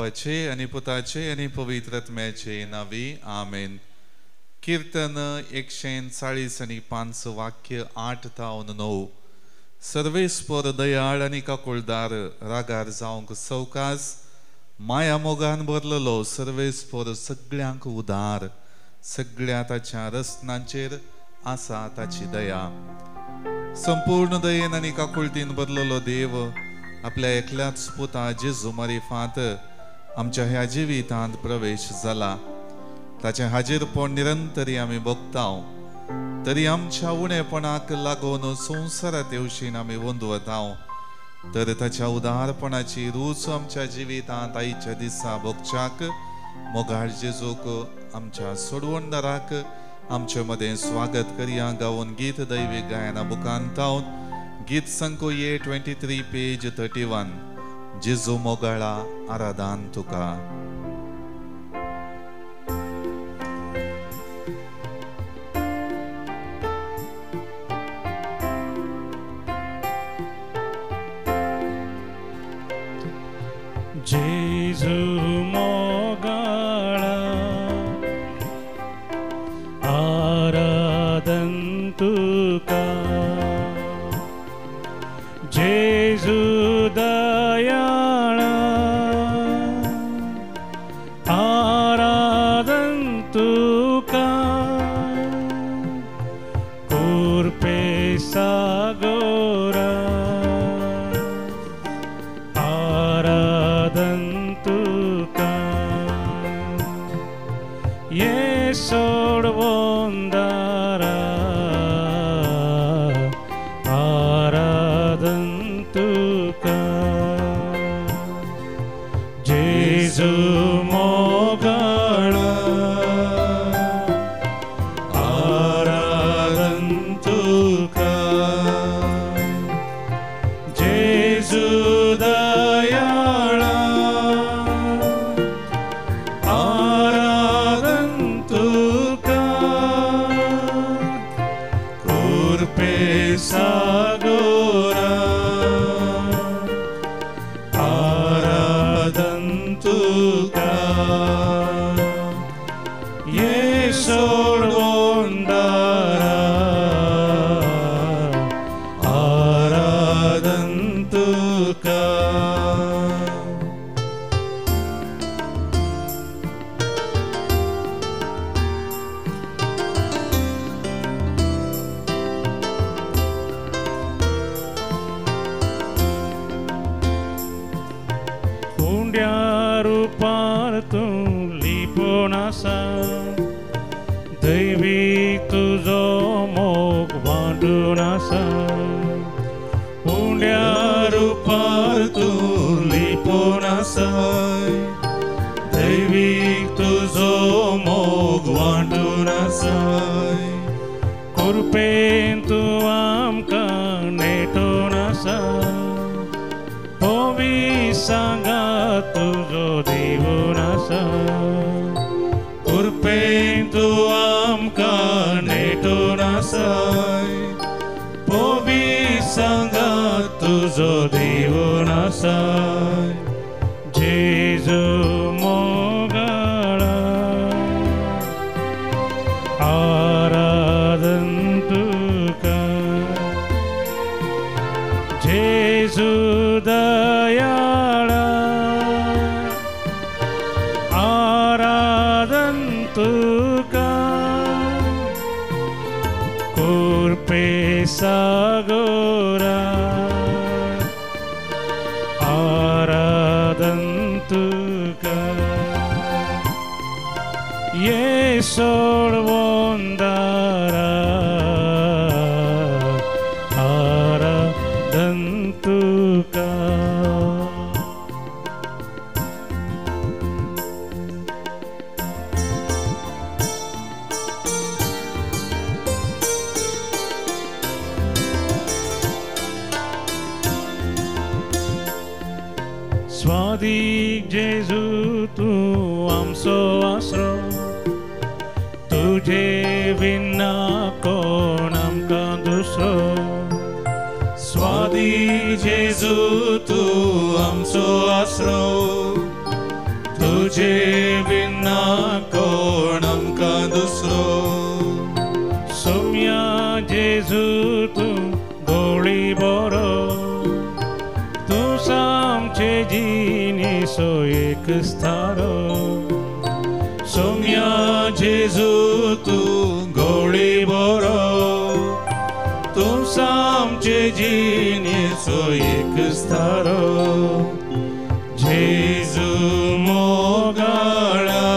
बापाचे आनी पुताचे आनी पवित्र आत्म्याचे नांवी आमेन। कीर्तन 140 आनी 5 वाक्य 8 तावन 9। सर्वेस्पर दयाळ आनी काकुळदार, रागार जावंक सवकास, माया मोगान भरलेलो सर्वेस्पर सगळ्यांक उदार, सगळ्या ताच्या रचनांचेर आसा ताची दया। संपूर्ण दयेन आनी काकुळतीन भरलेलो देव आपल्या एकल्याच पुता जेजू मारिफात आमच्या ह्या जिवितांत प्रवेश जाला। ताचें हाजीरपण निरंतरी आमी भोगता, तरी आमच्या उणेपणाक लागून संवसारात येवशीन आमी वंदवता, तर ताच्या उदारपणाची रूच आमच्या जिवितांत आयच्या दिसा भोगच्याक मोगाळ जेजूक आमच्या सोडवणदाराक आमचे मदें स्वागत करया। गावन गीत दैवी गायना बुकांतावन गीत संकोये 23 पेज 31। जेजू मोगाळा आराधन तुका। जेजू मोगाळा आराधन तुका, जेजू दयाळा आराधन तुका, कुर्पे सागोरा आराधन तुका, ये सोडवंदारा आराधन तुका, जेजू मोगाळा आराधन तुका, जेजू दयाळा आराधन तुका, कुर्पे सागोरा आराधन तुका, ये सोडवंदारा आराधन तुका। उंड्या रुपार तूं लिपोवन आसा, दैवी तुजो मोग वांटून आसा, उंड्या रुपार तूं लिपोवन आसा, दैवी तुजो मोग वांटून आसा, कृपेन तूं आमकां नेटून आसा, पवी सांगा तुजो दिवन आसा, कृपेन तूं आमकां नेटून आसा, पवी सांगा तुजो दिवन आसा, जेजू मोगाळा आराधन तुका, जेजू दयाळा आराधन तुका, कुर्पे सागोरा आराधन तुका, ये सोडवंदारा आराधन तुका। स्वादीक जेजू तूं आमचो आसरो, तुजे विना कोण आमकां दुसरो, स्वादीक जेजू तूं आमचो आसरो, तुझे विना कोण आमकां दुसरो. सोम्या जेजू तूं गोळी बरो, तूं आमचे जिणेचो एक स्थारो. सोम्या जेजू तूं गोळी बरो, तूं आमचे जिणेचो एक स्थारो. जेजू मोगाळा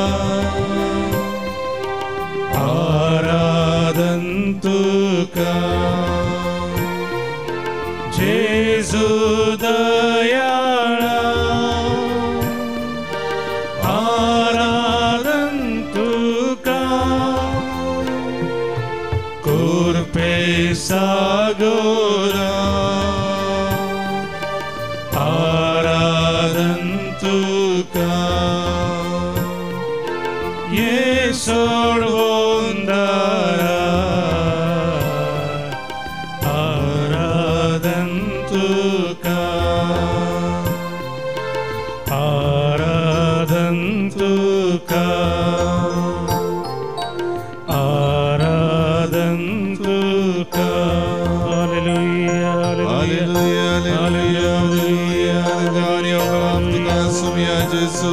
आराधन तुका, जेजू दयाळा आराधन तुका. कुर्पे सागोरा आराधन तुका, ये सोडवून दारा आराधन तुका, आराधन तुका, आराधन तुका. Hallelujah, hallelujah, hallelujah, hallelujah. तुका सुम्या जेजू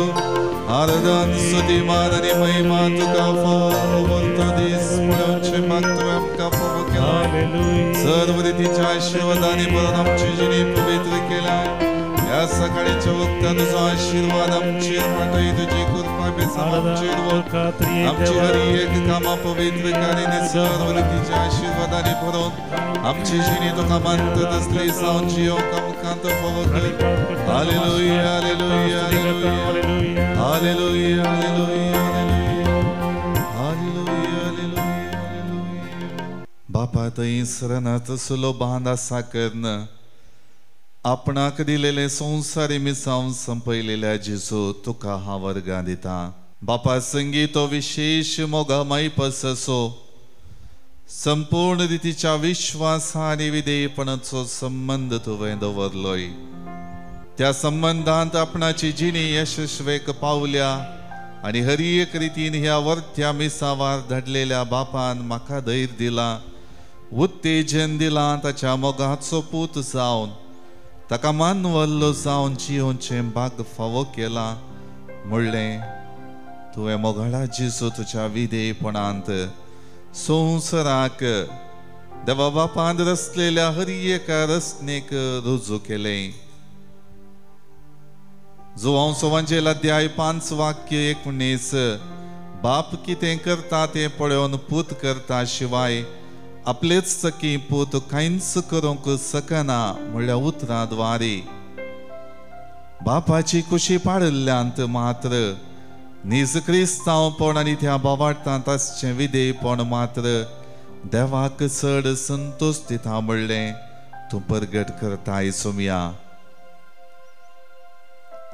आराधन स्तुती मान आनी महिमा तुका फावो दीस पळोवचे माग तुवें आमकां फावो केला. सर्व रितीच्या आशीर्वादांनी भरून आमची जिणी पवित्र केल्या. ह्या सकाळीच्या वक्ता तुजो आशीर्वाद आमचेर पाठय, तुजी कृपा बेसाम आमचेर वत. आमची हरी एक कामां पवित्र कार्याने सर्व रितीच्या आशीर्वादांनी भरून आमची जिणी तुका मानता तसली जावन जियोंक आमकां तो फावो कर. Hallelujah, hallelujah, hallelujah, hallelujah, hallelujah, hallelujah, hallelujah. बापा थंय सरनाथ सुलो बांद आसा कर्ण आपणाक दिलेले संवसारी मिसावन संपयलेल्या जेजू तुका हांव वर्गां दिता. बापा संगी तो विशेश मोगा मायपस असो संपूर्ण रितीच्या विश्वास आनी विधेयपणाचो संबंद तुवें दवरलोय. त्या संबंधांत आपणाची जिणी यशस्वेक पावल्या आनी हर एक रितीन ह्या वर्त्या मिसावार धाडलेल्या बापान म्हाका धैर्य दिला, उत्तेजन दिलां. ताच्या मोगाचो पूत जावन ताका मानवल्लो जावन जियोवचें भाग फावो केला म्हणलें तुवें मोगाळा जेजू तुज्या विधेयपणांत संवसाराक देवा बापान रचलेल्या हर एका रचनेक रुजू केलें. जुवांव सोवांजेल अध्याय 5 वाक्य 19 बाप कितें करता तें पळोवन पूत करता शिवाय आपलेच सखी पूत कांयच करूंक शकना म्हणल्या उतरां द्वारे बापाची कुशी पाडिल्ल्यांत मात्र नीज क्रिस्तांवपण आनी त्या बावार्थांत आसचें विधेयपण मात्र देवाक चड संतोश दिता म्हणलें तूं परगट करताय सोमया.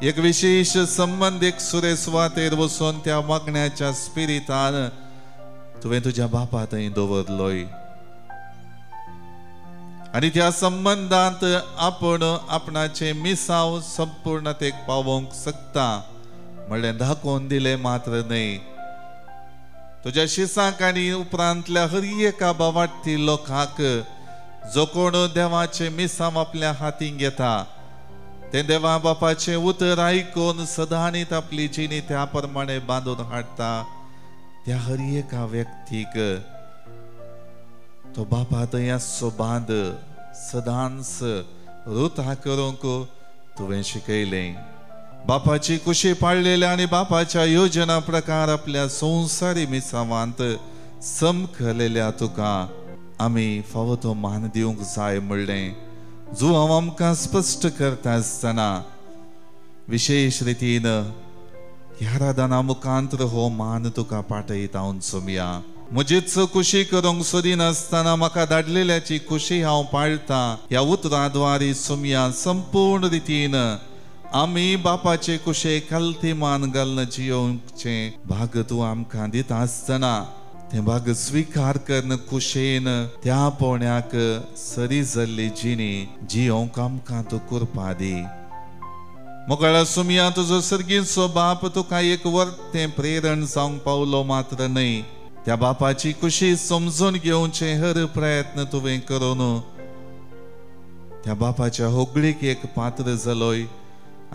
एक विशेष संबंद एक सुरे सुवातेर वचून त्या मागण्याच्या स्पिरितान तुवें तुज्या बापा थंय दवरलोय आनी त्या संबंदांत आपण आपणाचें मिसांव संपूर्णतेक पावोवंक शकता म्हणलें दाखोवन दिलें मात्र न्हय. तुज्या शिसांक आनी उपरांतल्या हर एका बावाटी लोकांक जो कोण देवाचें मिसांव आपल्या हातीन घेता तें देवा बापाचें उतर आयकून सदांनीत आपली जिणी त्या प्रमाणे बांदून हाडटा त्या हर एका व्यक्तीक तो बापा थंय आसचो बांद सदांच रुता करूंक तुवें शिकयलें. बापाची कुशी पाळलेल्या आनी बापाच्या योजना प्रकार आपल्या संवसारी मिसावांत समखलेल्या तुका आमी फावो तो मान दिवंक जाय म्हणलें जुवांव आमकां स्पश्ट करता आसतना विशेश रितीन ह्या राधाना मुखांतर हो मान तुका पाठयता सोमया. म्हजीच कुशी करूंक सोदिनासतना म्हाका धाडलेल्याची कुशी हांव पाळटा ह्या उतरां द्वारे सोमया संपूर्ण रितीन आमी बापाचे कुशे कलती मान घालून जियोवचें भाग तूं आमकां दिता आसतना तें भाग स्विकार करून कुशेन त्या पोण्याक सरी जाल्ली जिणी जियोवंक आमकां तूं कृपा दी. मोगाळा सुमया, तुजो सर्गीचो बाप तुका एक वर्तें प्रेरण जावंक पावलो मात्र न्हय, त्या बापाची खुशी समजून घेवचे हर प्रयत्न तुवें करून त्या बापाच्या होगळीक एक पात्र जालोय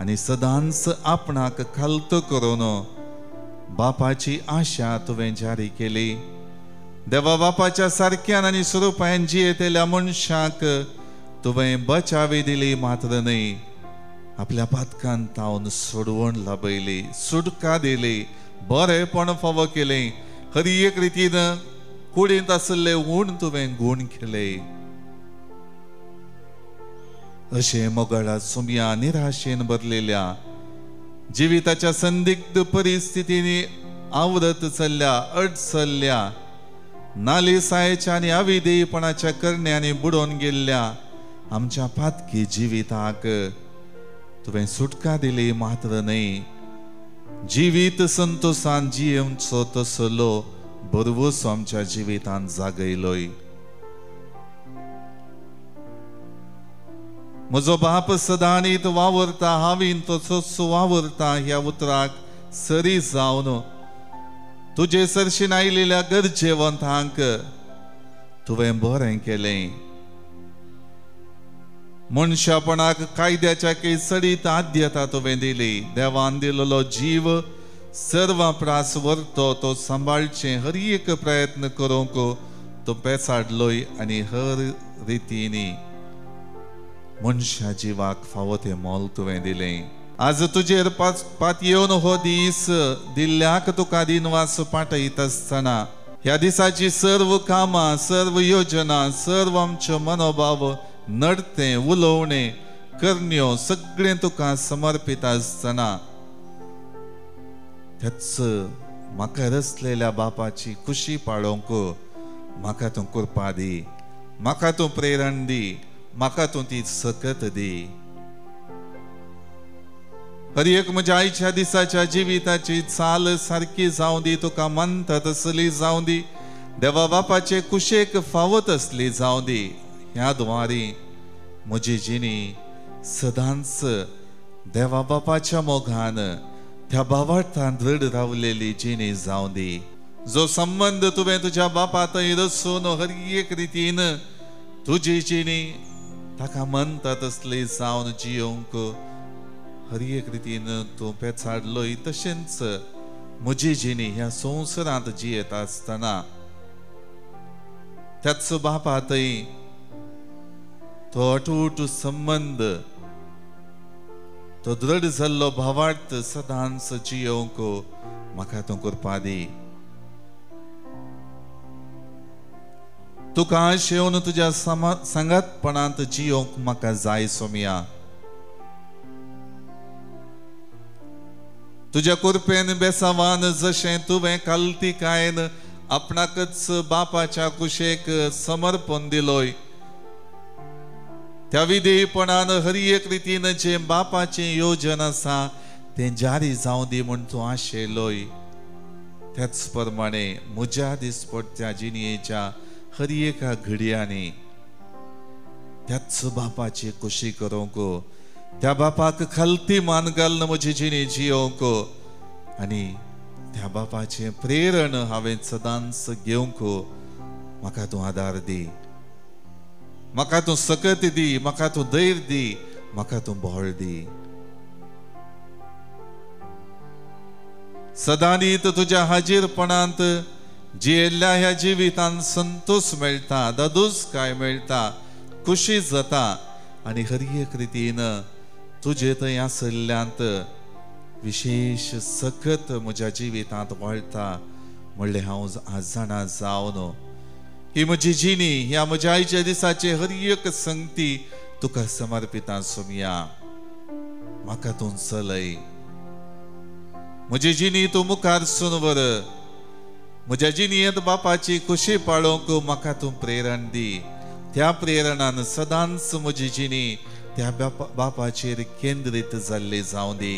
आनी सदांच आपणाक खालतो करून बापाची आशा तुवें जारी केली. देवा बापाच्या सारक्यान आनी स्वरुपान जियेतल्या मनशाक तुवें बचावी दिली मात्र न्हय, आपल्या पातकान तावन सोडवण लाभयली, सुटका दिली, बरेपण फावो केलें. हर एक रितीन कुडींत आशिल्ले ऊण तुवें गूण केले. अशें मोगाळा सुमया, निराशेन भरलेल्या जिविताच्या संदिग्ध परिस्थितींनी आवरत चल्ल्या, अडचल्ल्या, नालिसायेच्या आनी अविधेयपणाच्या करण्यांनी बुडोवन गेल्ल्या आमच्या पातकी जिविताक तुवें सुटका दिली मात्र न्हय, जिवीत संतोसान जियेवचो तसलो भरवंसो आमच्या जिवितान जागयलोय. म्हजो बाप सदांनीत वावरता, हांवें तसोच वावरता ह्या उतराक सरी जावन तुजे सरशीन आयिल्ल्या गरजेवंतांक तुवें बरें केलें. मनशापणाक कायद्याच्या केसडीत आद्यता तुवें दिली. देवान दिलेलो जीव सर्वां प्रास व्हरतो तो सांबाळचें हर एक प्रयत्न करूंक तो पेसाडलोय आनी हर रितींनी मनशा जिवाक फावो तें मोल तुवें दिलें. आज तुजेर पातयेवन हो दीस दिल्ल्याक तुका दिनवास पाठयत आसतना ह्या दिसाची सर्व कामां, सर्व योजना, सर्व आमच्यो मनोभाव, नडतें, उलोवणें, करण्यो सगळें तुका समर्पीत आसतना त्याच म्हाका रचलेल्या बापाची खुशी पाळोवंक म्हाका तूं कृपा दी, म्हाका तूं प्रेरण दी, म्हाका तूं ती सकत दी. हर एक म्हज्या आयच्या दिसाच्या जिविताची चाल सारकी जावं दी, तुका मानता तसली जावं दी, देवा बापाचे कुशेक फावो तसली जावं दी. ह्या द्वारी म्हजी जिणी सदांच देवा बापाच्या मोगान त्या भावार्थान दृढ रावलेली जिणी जावं दी. जो संबंद तुवें तुज्या बापा थंय रचून हर एक रितीन तुजी जिणी ताका मानता तसली जावन जियोवंक हर एक रितीन तूं पेचाडलोय, तशेंच म्हजी जिणी ह्या संवसारांत जियेता आसतना त्याच बापा थंय तो अटूट संबंद, तो दृढ जाल्लो भावार्थ सदांच जियोवंक म्हाका तूं कृपा दी. तुका आशेवन तुज्या सांगातपणांत जियोवंक म्हाका जाय सोमया. तुज्या कृपेन बेसावान जशें तुवें कालतिकायेन आपणाकच बापाच्या कुशेक समर्पण दिलोय, त्या विधेयपणान हर एक रितीन जें बापाचें योजन आसा तें जारी जावं दी म्हूण तूं आशेलोय, त्याच प्रमाणे म्हज्या दिसपट्ट्या जिणयेच्या हर एका घडयांनी त्याच बापाची खुशी करूंक, त्या बापाक खालती मान घालून म्हजी जिणी जियोवंक आनी त्या बापाचें प्रेरण हांवें सदांच घेवंक म्हाका तूं आदार दी, म्हाका तूं सकत दी, म्हाका तूं धैर्य दी, म्हाका तूं बळ दी. सदांनीत तुज्या हाजीरपणांत जियेल्ल्या ह्या जिवितान संतोष मेळटा, दादोसकाय मेळटा, खुशी जाता आनी हर एक रितीन तुजे थंय आशिल्ल्यांत विशेश सकत म्हज्या जिवितांत वाडटा म्हणलें हांव आज जाणा जावन ही म्हजी जिणी ह्या म्हज्या आयच्या दिसाचे हर एक संगती तुका समर्पिता सोमया. म्हाका तूं चलय, म्हजी जिणी तूं मुखार सून व्हर, म्हज्या जिणयेंत बापाची खुशी पाळोवंक म्हाका तूं प्रेरण दी. त्या प्रेरणान सदांच म्हजी जिणी त्या बापाचेर केंद्रीत जाल्ली जावं दी.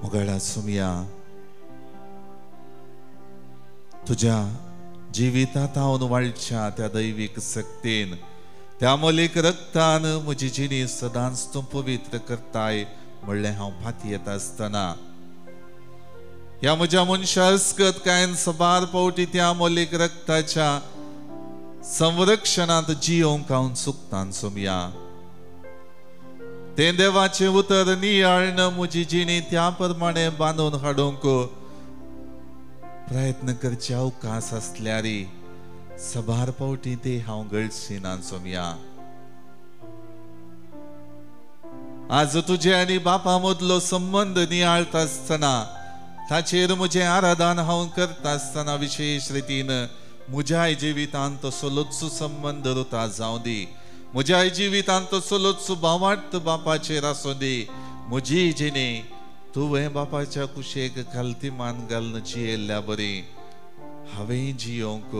मोगाळा सोमया, तुज्या जिवितांत हांव वाळच्या त्या दैवीक शक्तीन, त्या मोलीक रक्तान म्हजी जिणी सदांच तूं पवित्र करताय म्हणलें हांव फाती येता आसतना ह्या म्हज्या मनशा अस्कत कांय सबार फावटी त्या मोलीक रक्ताच्या संरक्षणांत जियोंक हांव चुकतां सोमया. तें देवाचें उतर नियाळ्न म्हजी जिणी त्या प्रमाणे बांदून हाडूंक प्रयत्न करचे अवकाश आसल्यार सबार फावटी ते हांव गळसिना सोमया. आज तुजे आनी बापा मदलो संबंद नियाळता आसतना ताचेर म्हजें आराधन हांव करता आसतना विशेश रितीन म्हज्याय जिवितांत तसलोच संबंद रुता जावं दी, म्हज्याय जिवितांत तसलोच भावार्थ बापाचेर आसूं दी. म्हजी जिणी तुवें बापाच्या कुशेक घालती मान घालून जियेल्ल्या बरी हांवें जियोंक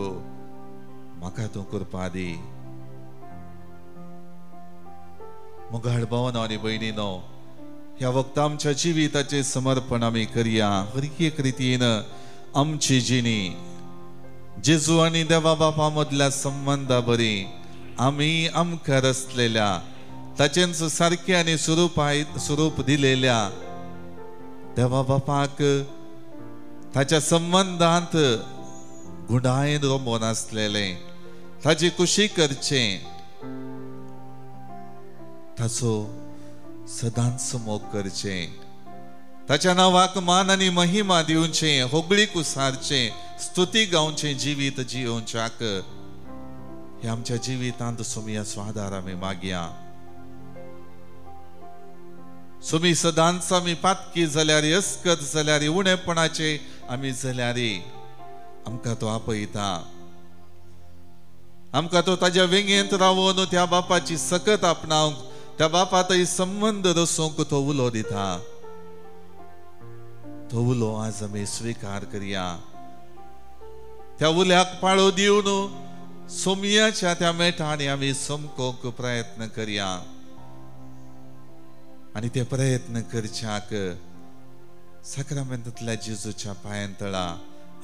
म्हाका तूं करपा दी. मुगाळ भावनो आनी भयणीनो, ह्या वखता आमच्या जिविताचें समर्पण आमी करया. हर एक रितीन आमची जिणी जेजू आनी देवा बापा मदल्या संबंदा बरी आमी आमकां रचलेल्या ताचेंच सारकें आनी स्वरूप दिलेल्या देवा बापाक ताच्या संबंदांत गुणायन रोमोन आसलेलें ताची कुशी करचें, ताचो सदांच मोग करचें, ताच्या नांवाक मान आनी महिमा दिवचें, होगळीक उसारचें, स्तुती गावचें जिवीत जियोवच्याक ह्या आमच्या जिवितांत सोमयाचो आदार आमी मागया. सोमी सदांच आमी पातकी जाल्यार, अस्कत जाल्यार, उणेपणाचे आमी जाल्यार आमकां तो आपयता, आमकां तो ताज्या वेंगेंत रावन त्या बापाची सकत आपणावंक, त्या बापा थंय संबंद रसोवंक तो उलो दिता. तो उलो आज आमी स्विकार करया. त्या उल्याक पाळो दिवन सोमयाच्या त्या मेटांनी आमी समकोवंक प्रयत्न करया आनी ते प्रयत्न करच्याक साक्रामेंतांतल्या जेजूच्या पांयां तळा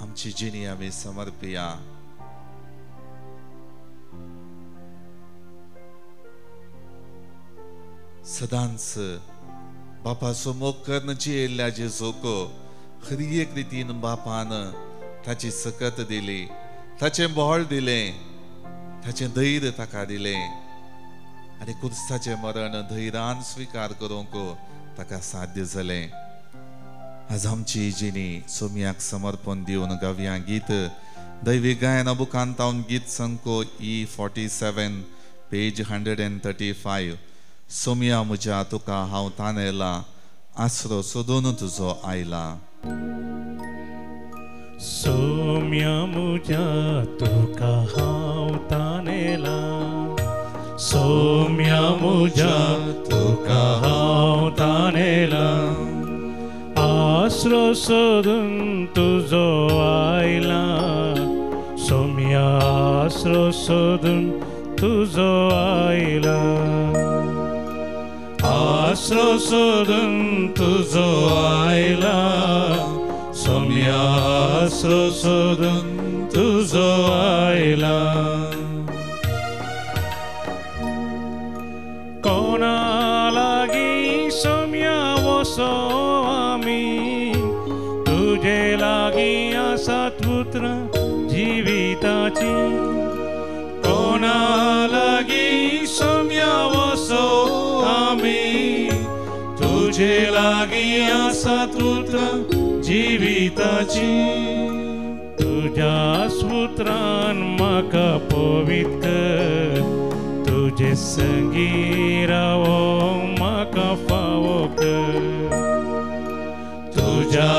आमची जिणी आमी समर्पिया. सदांच बापाचो मोग करून जियेल्ल्या जेजूक हर एक रितीन बापान ताची सकत दिली, ताचें बळ दिलें, ताचें धैर्य ताका दिलें आनी कुर्साचें मरण धैर्यान स्विकार करूंक ताका साध्य जालें. आज आमची जिणी सोमयाक समर्पण दिवन गावया गीत दैवी गायना बुकांत गीत संको E47 page 135. Somya म्हज्या तुका हांव तानेला, आसरो सोदून तुजो आयला. सोम्या म्हज्या तुका हांव तानेला, सोम्या म्हज्या तुका हांव तानेला, आसरो सोदून तुजो आयला, सोम्या आसरो सोदून तुजो आयला, आसरो सोदून तुजो आयला, सोम्या आसरो सोदून तुजो आयला. कोणा लागीं सोम्या वसो आमी, तुजे लागीं आसात उतरां जिविताची, कोणा लागीं सोम्या वसो आमी, तुजे लागीं आसात उतरां जिविताची, तुज्या उतरान म्हाका पवित्र कर, तुजे संगी रावोंक म्हाका फावो कर, तुज्या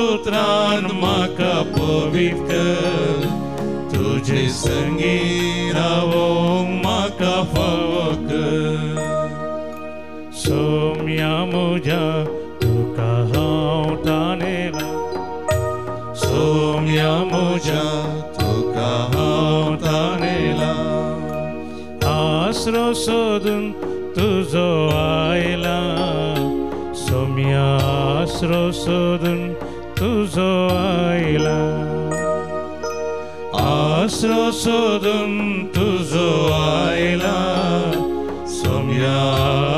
उतरान म्हाका पवित्र कर, तुजे संगी रावोंक म्हाका फावो कर. सोम्या म्हज्या तुका हांव तानेला, सोम्या म्हज्या तुका हांव तानेला, आसरो सोदून तुजो आयला, सोम्या आसरो सोदून तुजो आयला, आसरो सोदून तुजो आयला, सोम्या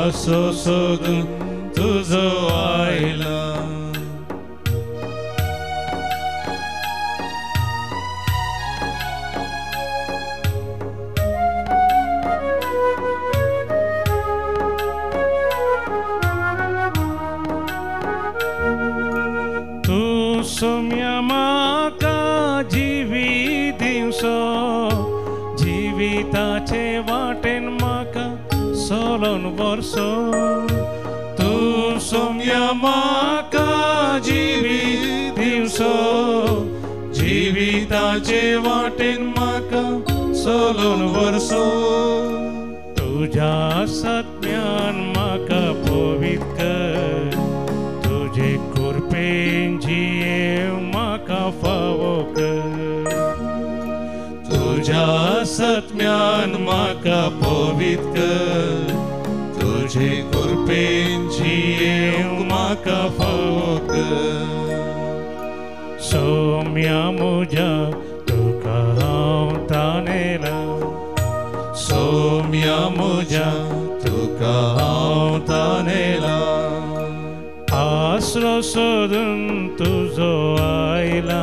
आसरो सोदून तुजो आयला. तूं सोम्या म्हाका जिवी दिवसो, जिविताचे वाटेन म्हाका सोलोन वर्सो. तूं सोम्या म्हाका जिवी दिवसो, जिविताचे वाटेन म्हाका सोलोन वर्सो. तुज्या सत्यान म्हाका पवित्र कर, तुजे कृपेन जियेव म्हाका फावो कर. तुज्या सत्यान म्हाका पवित्र कर, तुजे कृपेन जियेव म्हाका फावो कर. सोम्या म्हज्या तुका हांव तानेला, सोम्या म्हज्या तुका हांव तानेला. आसरो सोदून तुजो आयला,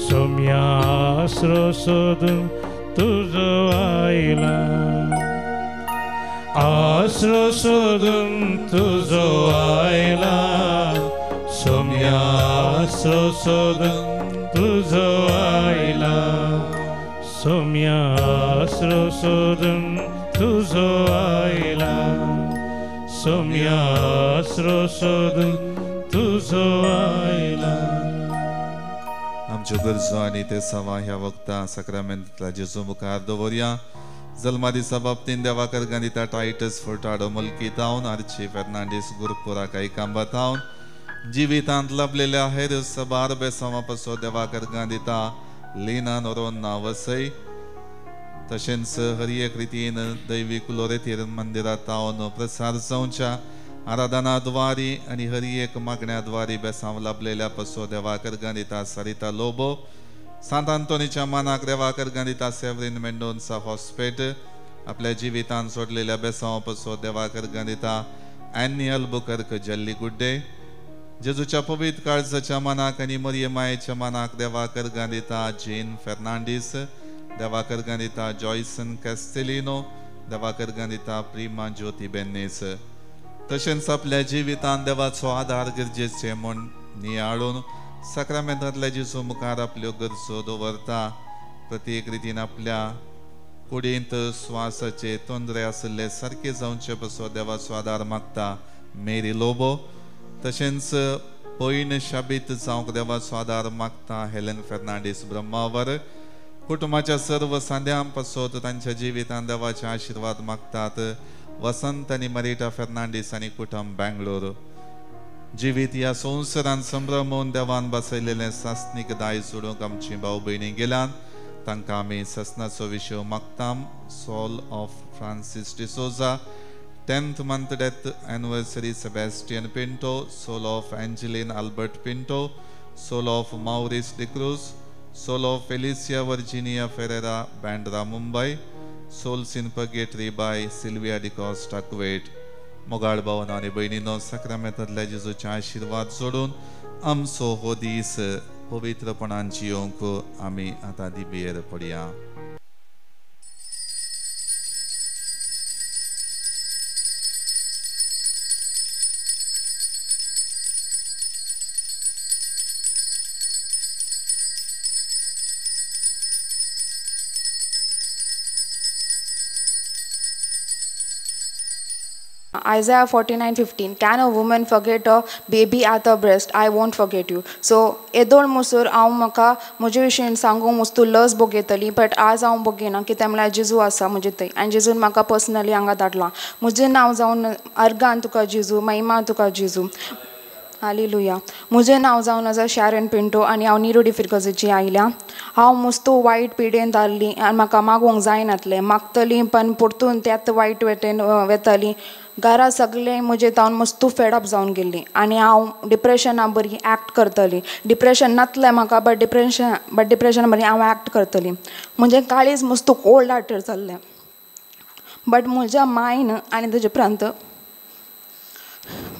सोम्या आसरो सोदून तुजो आयला. आसरो सोदून तुजो आयला, सोम्या आसरो सोदून तुजो आयला. सोम्या आसरो सोदून तुजो आयला, सोम्या आसरो सोदून तुजो आयला. आमच्यो गरजो आनी ते सवा ह्या वखदां साक्रामेंतांतल्या जेजू मुखार दवरया. जल्मा दिसा बाबतीन देवाकर गांधीता टायटस फुर्टाडो मुल्की थावन, आर्ची फेर्नांडीस गुरपुरा कांयकांबा थावन, जिवितांत लाभलेल्या हेर सबार बेसांवा पासो देवाकर गांधीता लीना नोरोन्ना वसय, तशेंच हर एक रितीन दैवीक लोरेतीर मंदिरांत थावन प्रसार जावच्या आराधना द्वारी आनी हर एक मागण्या द्वारी बेसांव लाभलेल्या पसो देवाकर गांधीता सरिता लोबो, सांत आंतोनीच्या मानाक देवाकर गांधीता सेवरीन मेंडोन्सा हॉस्पेट, आपल्या जिवितान सोडलेल्या बेसांव पसो देवाकर गांधीता ॲनी अल्बुकर्क जल्ली गुड्डे, जेजूच्या पवित्र काळजाच्या मानाक आनी मरिये मायेच्या मानाक देवाकर गांधीता जेन फेर्नांडीस, देवाकर गांधीता जॉयसन कॅस्टेलिनो, देवाकर गांधीता प्रिमा ज्योती बेन्नीस. तशेंच आपल्या जिवितान देवाचो आदार गरजेचे म्हूण नियाळून साक्रामेंतांतल्या जेजू मुखार आपल्यो गरजो दवरता. प्रत्येक रितीन आपल्या कुडींत स्वासाचे तोंदरे आशिल्ले सारके जावचे पसो देवाचो आदार मागता मेरी लोबो. तशेंच पयण शाबीत जावंक देवाचो आदार मागता हेलन फेर्नांडीस ब्रह्मावर. कुटुंबाच्या सर्व सांद्यां पासत तांच्या जिवितान देवाचे आशिर्वाद मागतात वसंत आनी मरिटा फेर्नांडीस आनी कुटुंब बेंगलोर. जिवीत ह्या संवसारान संभ्रमून देवान बसयलेलें सासणीक दायज सोडूंक आमची भाव भयणी गेल्यान तांकां आमी ससनाचो विशय मागता. Soul of Francis D'Souza, 10th month death anniversary Sebastian Pinto, soul of Angeline Albert Pinto, soul of Maurice D'Cruz, soul of Felicia Virginia Ferreira, Bandra, Mumbai, souls in purgatory by Sylvia D'Costa, Kuwait. मोगाळ भावना आनी भयणीनो, साक्रामेंतांतल्या जेजूचे आशिर्वाद सोडून आमचो हो दीस पवित्रपणान जियोंक आमी आतां दिबेर पडया. Isaiah 49:15, can a woman forget a baby at her breast? I won't forget you. So येदोळ मोसर हांव म्हाका म्हजे विशयीन सांगूंक मुस्तू लज भोगयतली, बट आज हांव भोगयना कित्याक म्हळ्यार जेजू आसा म्हजे थंय आनी जेजून म्हाका पर्सनली हांगा धाडला. म्हजें नांव जावन अर्गान तुका जेजू, महिमा तुका जेजू, हालेलुया. म्हजें नांव जावन आसा शारन पिंटो आनी हांव निरोडी फिरगजेची आयल्या. हांव मुस्तो वायट पिडेन आहली आनी म्हाका मागूंक जायनातलें, मागतली पण परतून त्याच वायट वेटेन वेताली. घरा सगळें म्हजें तावन मस्तू फेडअप जावन गेल्ली आनी हांव डिप्रेशना बरी एक्ट करतली. डिप्रेशन नातलें म्हाका बट डिप्रेशन बरी हांव एक्ट करतली. म्हजें काळीज मस्तू कोल्ड हार्टेड जाल्लें. बट म्हज्या मायन आनी तेजे उपरांत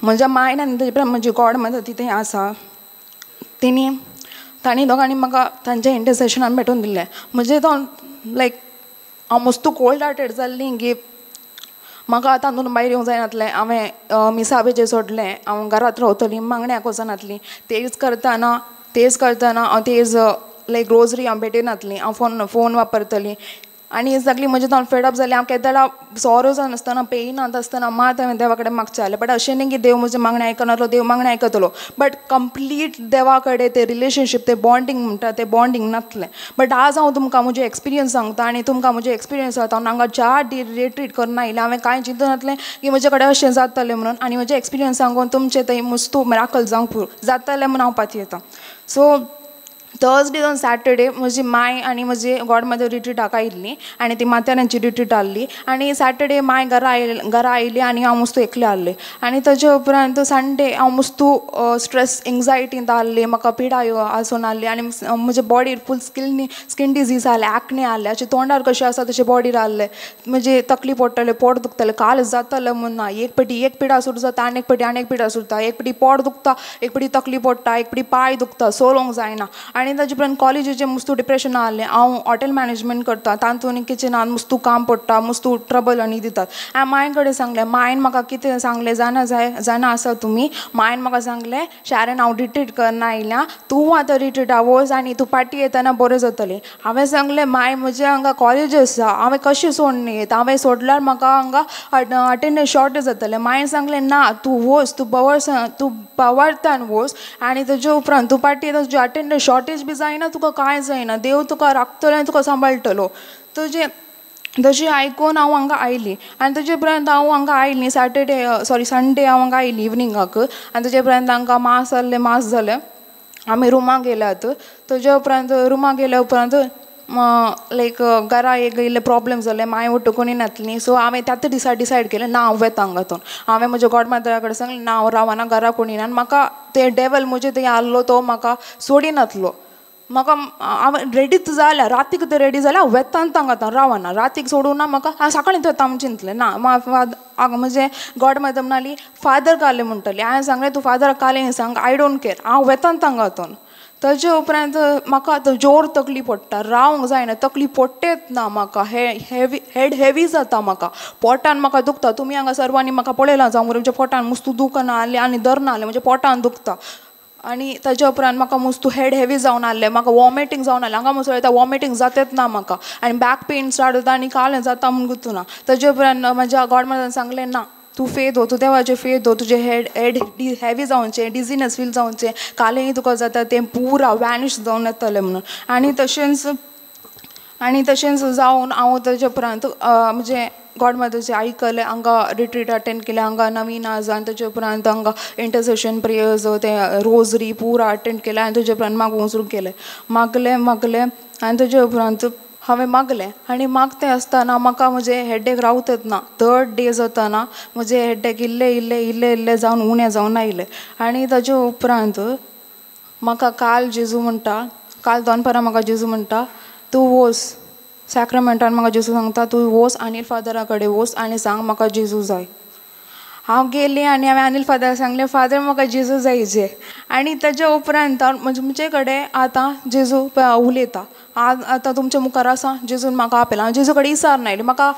म्हज्या मायन आनी तेजे उपरांत म्हजी गॉड मदर ती थंय आसा तेणी तांणी दोगांनी म्हाका तांच्या इंटरसेशनान भेटोवन दिल्लें. म्हजें तो लायक हांव मस्तू कोल्ड हार्टेड जाल्ली की म्हाका तातूंत भायर येवंक जायनातलें. हांवें मिसाबेचें सोडलें, हांव घरांत रावतलीं, मागण्याक वचनातलीं, तेज करतना हांव तेज लायक रोजरी हांव भेटयनातलीं, हांव फोन वापरतलीं आनी सगळीं म्हजें तो फेडअप जालें. हांव केदळा सोरो जावन पेयनात आसतना मात हांवें देवा कडेन मागचें जालें. बट अशें न्ही की देव म्हजें मागणें आयकनासलो, देव मागणें आयकतलो, बट कंप्लीट देवा कडेन तें रिलेशनशीप, तें बॉन्डींग म्हणटा तें बॉन्डींग नासलें. बट आज हांव तुमकां म्हजें एक्सपिरियन्स सांगता आनी तुमकां म्हजें एक्सपिरियन्स जाता. हांव हांगा 4 दीस रिट्रीट करून आयलें, हांवें कांय चिंतनासलें की म्हजे कडेन अशें जातलें म्हणून आनी म्हजें एक्सपिरियन्स सांगून तुमचें थंय मुस्तू मिराकल जावंक जातलें म्हणून हांव पातयेतां. सो थर्सडे जावन सॅटर्डे म्हजी माय आनी म्हजी गॉड मदर रिट्रीटाक आयिल्ली आनी ती माथेरानची रिट्रीट आहली आनी सॅटर्डे माय घरा आयली आनी हांव मुस्तू एकलें आहलें. आनी ताजे उपरांत संडे हांव मुस्तू स्ट्रेस एंग्जायटींत आहली, म्हाका पिडा आसून आहली आनी म्हजे बॉडीर फूल स्कीन डिजीज आहले, एक्ने आहले, अशें तोंडार कशें आसा तशें बॉडीर आहले, म्हजी तकली पडटले, पोट दुखतलें, काल जातलें म्हूण ना, एक पेटी एक पिडा सुरू जाता आनी एक पेटी आनी एक पिडा सुरता, एक पेटी पोट दुखता, एक पेटी तकली पडटा, एक पेटी पांय दुखता, सोलोंक जायना. आनी ताजे उपरांत कॉलेजीचें मुस्तू डिप्रेशन आहलें. हांव हॉटेल मॅनेजमेंट करता, तातूंत किचनान मुस्तू काम पडटा, मुस्तू ट्रबल आनी दितात. हांवें मायन कडेन सांगलें, मायन म्हाका कितें सांगलें जाणा जाय जाणा आसा तुमी, मायन म्हाका सांगलें शारेन हांव रिट्रीट करना आयल्या, तूं आतां रिट्रीटा वच आनी तूं पाटी येतना बरें जातलें. हांवें सांगलें माय म्हजें हांगा कॉलेज आसा, हांवें कशें सोडून येत, हांवें सोडल्यार म्हाका हांगा अटेंडन्स शॉर्ट जातलें. मायन सांगलें ना तूं वच, तूं बावार्थान वच आनी ताजे उपरांत तूं पाटी येतना तुजी अटेंडन्स शॉर्टेज बी जायना, तुका कांय जायना, देव तुका राखतलो आनी तुका सांबाळटलो. तुजें तशें आयकून हांव हांगा आयली आनी ताजे उपरांत हांव हांगा आयली सॅटर्डे सॉरी संडे हांव हांगा आयली इवनिंगाक आनी ताजे उपरांत हांगा मास आहलें, मास जालें, आमी रुमाक गेल्यात. ताजे उपरांत रुमाक गेल्या उपरांत लायक घरा एक इल्लें प्रोब्लेम जालें, मांय वट्टू कोणी नासली. सो हांवें त्याच दिसा डिसायड केलें ना हांव वेता हांगा. हांवें म्हज्या गॉड मदरा कडेन सांगलें ना हांव रावना, घरा कोणी ना आनी म्हाका ते डेवल म्हजे थंय आहलो तो म्हाका सोडिनातलो. म्हाका हांव रेडीच जाल्या, रातीक तें रेडी जाल्यार हांव वेता हांगा रावना, रातीक सोडूं ना म्हाका, हांव सकाळीं वता म्हूण चिंतलें ना. म्हजें गॉड मदर म्हणाली फादर काले म्हणटली, हांवें सांगलें तूं फादराक काले सांग, I don't care, हांव वेता हांगा. ताजे उपरांत म्हाका आतां जोर तकली पडटा, रावंक जायना, तकली पडटेच ना म्हाका, हेड हेवी जाता म्हाका, पोटान म्हाका दुखता. तुमी हांगा सर्वांनी म्हाका पळयलां जावं म्हज्या पोटान मुस्तू दुखना आहलें आनी धरना आहलें, म्हज्या पोटान दुखता. आनी ताजे उपरांत म्हाका मुस्तू हेड हेवी जावन आहलें, म्हाका वॉमिटींग जावन आहलें, हांगा मुसळ येता वॉमिटींग जातेच ना म्हाका आनी बॅक पेन स्टार्ट जाता आनी कालें जाता म्हूण गुतूना. ताजे उपरांत म्हज्या गॉड मदरान सांगलें ना तूं फेद हो, तूं देवाचें फेद हो, तुजें हेड हेवी जावचें, डिजीनेस फील जावचें, कालेंय तुका जाता तें पुरा वॅनिश जावन येतलें म्हणून. आनी तशेंच जावन हांव ताजे उपरांत म्हजें गॉड मदरचें आयकलें, हांगा रिट्रीट अटेंड केलें, हांगा नवीन आसा आनी ताजे उपरांत हांगा इंटरसेशन प्रेयर्स तें रोजरी पुरा अटेंड केलें आनी ताजे उपरांत मागूंक सुरू केलें, मागलें मागलें आनी ताजे उपरांत हांवें मागलें आनी मागतें आसतना म्हाका म्हजें हेडेक रावतच ना. थर्ड डे जातना म्हजें हेडेक इल्लें इल्लें इल्लें इल्लें जावन उणें जावन आयलें. आनी ताजे उपरांत म्हाका काल जेजू म्हणटा, काल दनपारां म्हाका जेजू म्हणटा तूं वोस सॅक्रामेंटान, म्हाका जेजू सांगता तूं वोस अनिल फादरा कडेन वोस आनी सांग म्हाका जेजू जाय. हांव गेलें आनी हांवें अनिल फादराक सांगलें फादर म्हाका जेजू जाय जे. आनी ताजे उपरांत म्हजे कडेन आतां जेजू उलयता, आतां तुमच्या मुखार आसा जेजून म्हाका आपयला. हांव जेजू कडेन विचार आयलें, म्हाका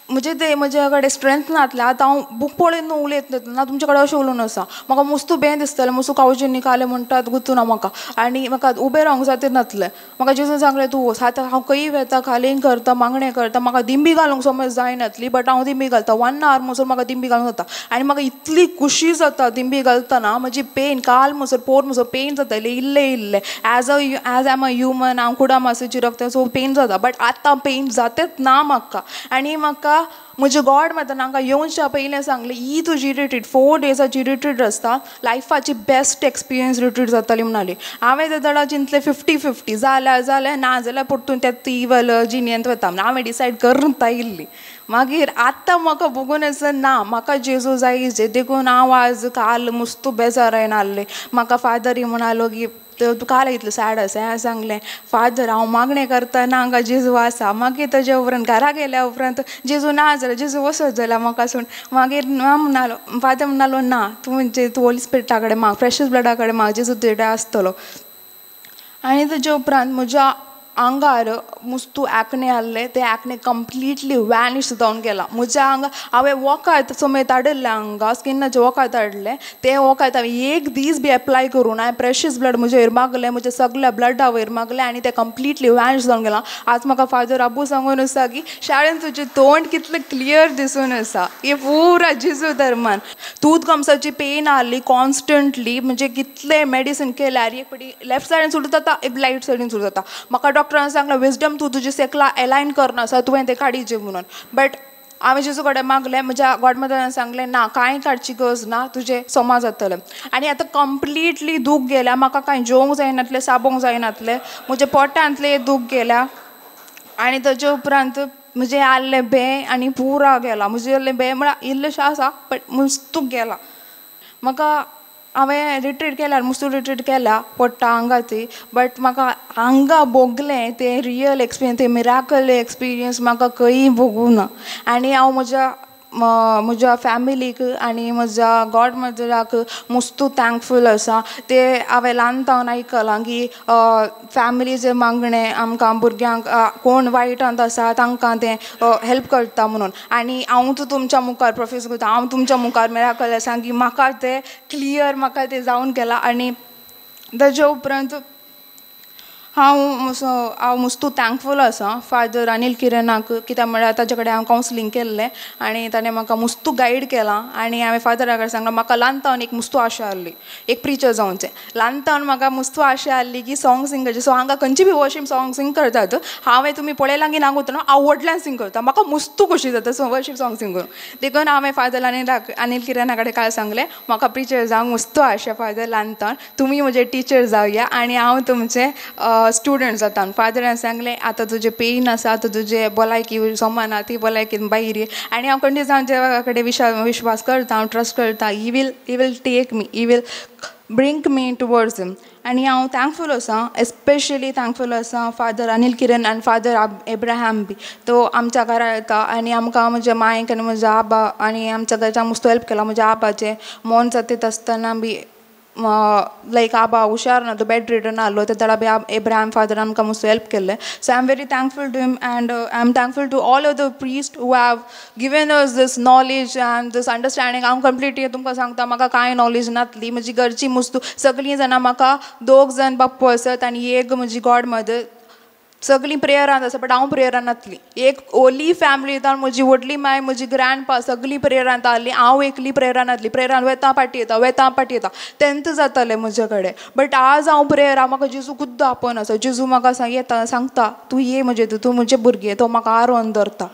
म्हजे ते म्हजे कडेन स्ट्रेंथ नासलें, आतां हांव बूक पळयन न्हू उलयत ना तुमचे कडेन अशें उलोवन आसा, म्हाका मुस्तू बें दिसतलें, मुस्तू कावजेन कालें म्हणटात गुतूना म्हाका आनी म्हाका उबें रावंक जाता नासलें. म्हाका जेजून सांगलें तूं वच, आतां हांव खंय वेता, खालीं करता, मागणें करता, म्हाका दिंबी घालूंक समज जायनातली बट हांव दिंबी घालता, 1 our म्हणसर म्हाका दिंबी घालूंक जाता आनी म्हाका इतली खुशी जाता दिंबी घालतना, म्हजी पेन काल म्हणसर पोर म्हणसर पेन जातालें इल्लें इल्लें, as I am a human, हांव कुडा मासाची रक्त सो पेन जाता, बट आतां पेन जातेच ना म्हाका. आनी म्हाका म्हजे गॉड मदर हांगा येवच्या पयलें सांगलें ही तुजी रिट्रीट 4 डेजाची रिट्रीट आसता, लायफाची बेस्ट एक्सपिरियन्स रिट्रीट जाताली म्हणाली. हांवें ते दडा चिंतलें 50-50 जाल्यार जालें, ना जाल्यार परतून त्या इवल जिणेंत वता म्हणून हांवें डिसायड करून आयिल्ली. मागीर आतां म्हाका बघून आसा ना म्हाका जेजू जाय जे, देखून हांव आज काल मुस्तू बेजार आयन आहलें. म्हाका फादरी म्हणालो की तूं काल इतलो सॅड आसा. हांवें सांगलें फादर हांव मागणें करतना हांगा जेजू आसा. मागीर ताजे उपरांत घरा गेल्या उपरांत जेजू ना जाल्यार जेजू वचत जाल्यार म्हाका सोडून. मागीर ना म्हणालो फादर म्हणालो ना तूं म्हणजे तूं होली स्पिरिटा कडेन माग, प्रेशियस ब्लडा कडेन माग, जेजू तुजे आसतलो. आनी ताजे उपरांत म्हज्या आंगार मुस्तू एक्ने आहले, ते एक्ने कंप्लिटली वॅनिश जावन गेला. म्हज्या आंगा हांवें वखद समेत हाडिल्लें, हांगा स्किनाचें वखद हाडलें, तें वखद हांवें एक दीस बी एप्लाय करून हांवें प्रेशियस ब्लड म्हजें वयर मागलें, म्हज्या सगल्या ब्लडा वयर मागलें आनी तें कंप्लिटली वॅनिश जावन गेलां. आज म्हाका फादर आबू सांगून आसा की शाळेन तुजें तोंड कितलें क्लियर दिसून आसा, हे पुरा जेजू धर्मान. तूत गम्साची पेन आहली कॉन्स्टंटली, म्हणजे कितलें मेडिसीन केल्यार एक फावटी लेफ्ट सायडीन सुरू जाता, एक रायट सायडीन सुरू जाता. म्हाका डॉक्टरान सांगलें विजडम तूं तुजें सेकला एलायन करना आसा, तुवें तें काडीचें म्हणून. बट हांवें जेजू कडेन मागलें, म्हज्या गॉडमदरान सांगलें ना कांय काडची गरज ना, तुजें सोमा जातलें. आनी आतां कंप्लिटली दूख गेल्या, म्हाका कांय जेवंक जायनातलें, साबोंक जायनातलें, म्हज्या पोटांतलें दूख गेल्या. आनी ताजे उपरांत म्हजें आहलें बें आनी पुरा गेला, म्हजें आहलें बें म्हळ्यार इल्लेशें आसा बट मुस्तूक गेला. म्हाका हांवें रिट्रीट केल्यार मुस्तू रिट्रीट केल्या पोट्टा हांगा ती, बट म्हाका हांगा भोगलें तें रियल एक्सपिरियन्स, तें मिराकल एक्सपिरियन्स म्हाका खंयी भोगूं ना. आनी हांव म्हज्या म्हज्या फॅमिलीक आनी म्हज्या गॉड मदराक मुस्तू थँकफूल आसा. ते हांवें ल्हान तावन आयकलां की फॅमिलीचें मागणें आमकां भुरग्यांक कोण वायटांत आसा तांकां तें हेल्प करता म्हणून. आनी हांव तूं तुमच्या मुखार प्रोफेस करता, हांव तुमच्या मुखार मिराकल आसा की म्हाका तें क्लियर म्हाका तें जावन गेलां. आनी ताजे उपरांत हांव मुस्तू थँकफूल आसा फादर अनील किरणाक, कित्याक म्हळ्यार ताजे कडेन हांव कावन्सिलींग केल्लें आनी ताणें म्हाका मुस्तू गायड केलां. आनी हांवें फादरा कडेन सांगलां म्हाका ल्हान तावन एक मुस्तू आशा आहली एक प्रिचर जावचें, ल्हान तावन म्हाका मुस्तू आशा आहली की सॉंग सिंग करचें. सो हांगा खंयची बी वर्शीप सॉंग सिंग करतात, हांवें तुमी पळयलां की ना वतना हांव व्हडल्यान सिंग करता, म्हाका मुस्तू खोशी जाता सो वर्शीप सॉंग सिंग करून. देखून हांवें फादर अनील किरणा कडेन काल सांगलें म्हाका प्रिचर जावंक मुस्तू आशा फादर ल्हान तावन, तुमी म्हजे टिचर जावया आनी हांव तुमचें स्टुडंट जाता. फादरान सांगलें आतां तुजें पेन आसा, आतां तुजें भलायकी समान ती भलायकी भायर ये. आनी हांव कंटिन्यू हांव देवा कडेन विश्वास करता, हांव ट्रस्ट करता, he will take me, he will bring me towards him. आनी हांव थँकफूल आसा, एस्पेशली थँकफूल आसा फादर अनील किरण आनी फादर एब्राहम बी, तो आमच्या घरा येता आनी आमकां म्हज्या मायक आनी म्हज्या आबा आनी आमच्या घरच्या मुस्तो हेल्प केला. म्हज्या आबाचें मौन जातीत आसतना बी लायक आबा हुशार ना, तो बेड रिटर्न आहलो ते तडा बी एब्राहम फादरान आमकां मुस्तो हेल्प केल्लें. So I am very thankful to him and I am thankful to all of the priest who have given us this knowledge and this understanding. हांव कंप्लिटली तुमकां सांगता म्हाका कांय नॉलेज नासली, म्हजी घरची मुस्तू सगळीं जाणां म्हाका दोग जाण बाप्पू आसत आनी एक म्हजी गॉड मदर, सगळीं प्रेयरान आसा बट हांव प्रेयरान नासली. एक ओली फॅमिली जावन म्हजी व्हडली माय, म्हजी ग्रँडपा सगळीं प्रेयरांत आहली, हांव एकली प्रेयरान नासली. प्रेयरान वेता फाटी येता, वेता फाटी येता, तेन्ना जातालें म्हजे कडेन. बट आज हांव प्रेयरा म्हाका जेजू खुद्द आपोवन आसा, जेजू म्हाका येता सांगता तूं ये म्हजे, तूं म्हजें भुरगें, तो म्हाका आरोवन दवरता.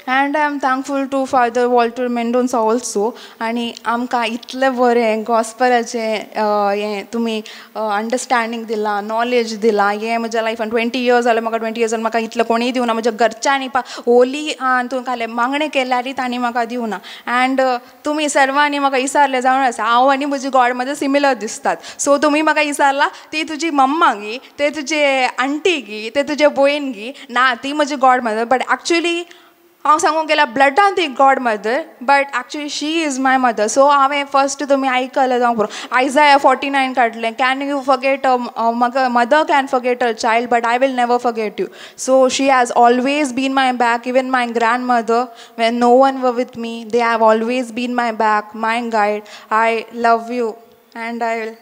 And I am thankful to Father Walter Mendonca also. आनी आमकां इतलें बरें गॉस्पलाचें हें तुमी अंडरस्टँडींग दिलां, नॉलेज दिलां. हें म्हज्या लायफान 20 इयर्स जालें म्हाका, 20 इयर्स म्हाका इतलें कोणीय दिवना. म्हज्या घरच्यांनी होली हातून घालें मागणें केल्यारय तांणी म्हाका दिवना. एंड तुमी सर्वांनी म्हाका विचारलें जावन आसा, हांव आनी म्हजी गॉड मदर सिमिलर दिसतात. सो तुमी म्हाका विचारला ती तुजी मम्मा गी, ते तुजे आंटी गी, ते तुजे भयण गी, ना ती म्हजी गॉड मदर. बट एक्चुली हांव सांगूंक गेल्यार ब्लडान ती god mother, but actually she is my mother. So हांवें फर्स्ट तुमी आयकलें जावंक पुरो आयजाया 49 काडलें, can you forget mother can forget her child but I will never forget you. So she has always been my back, even my grand mother when no one were with me, they have always been my back, my guide. I love you and I will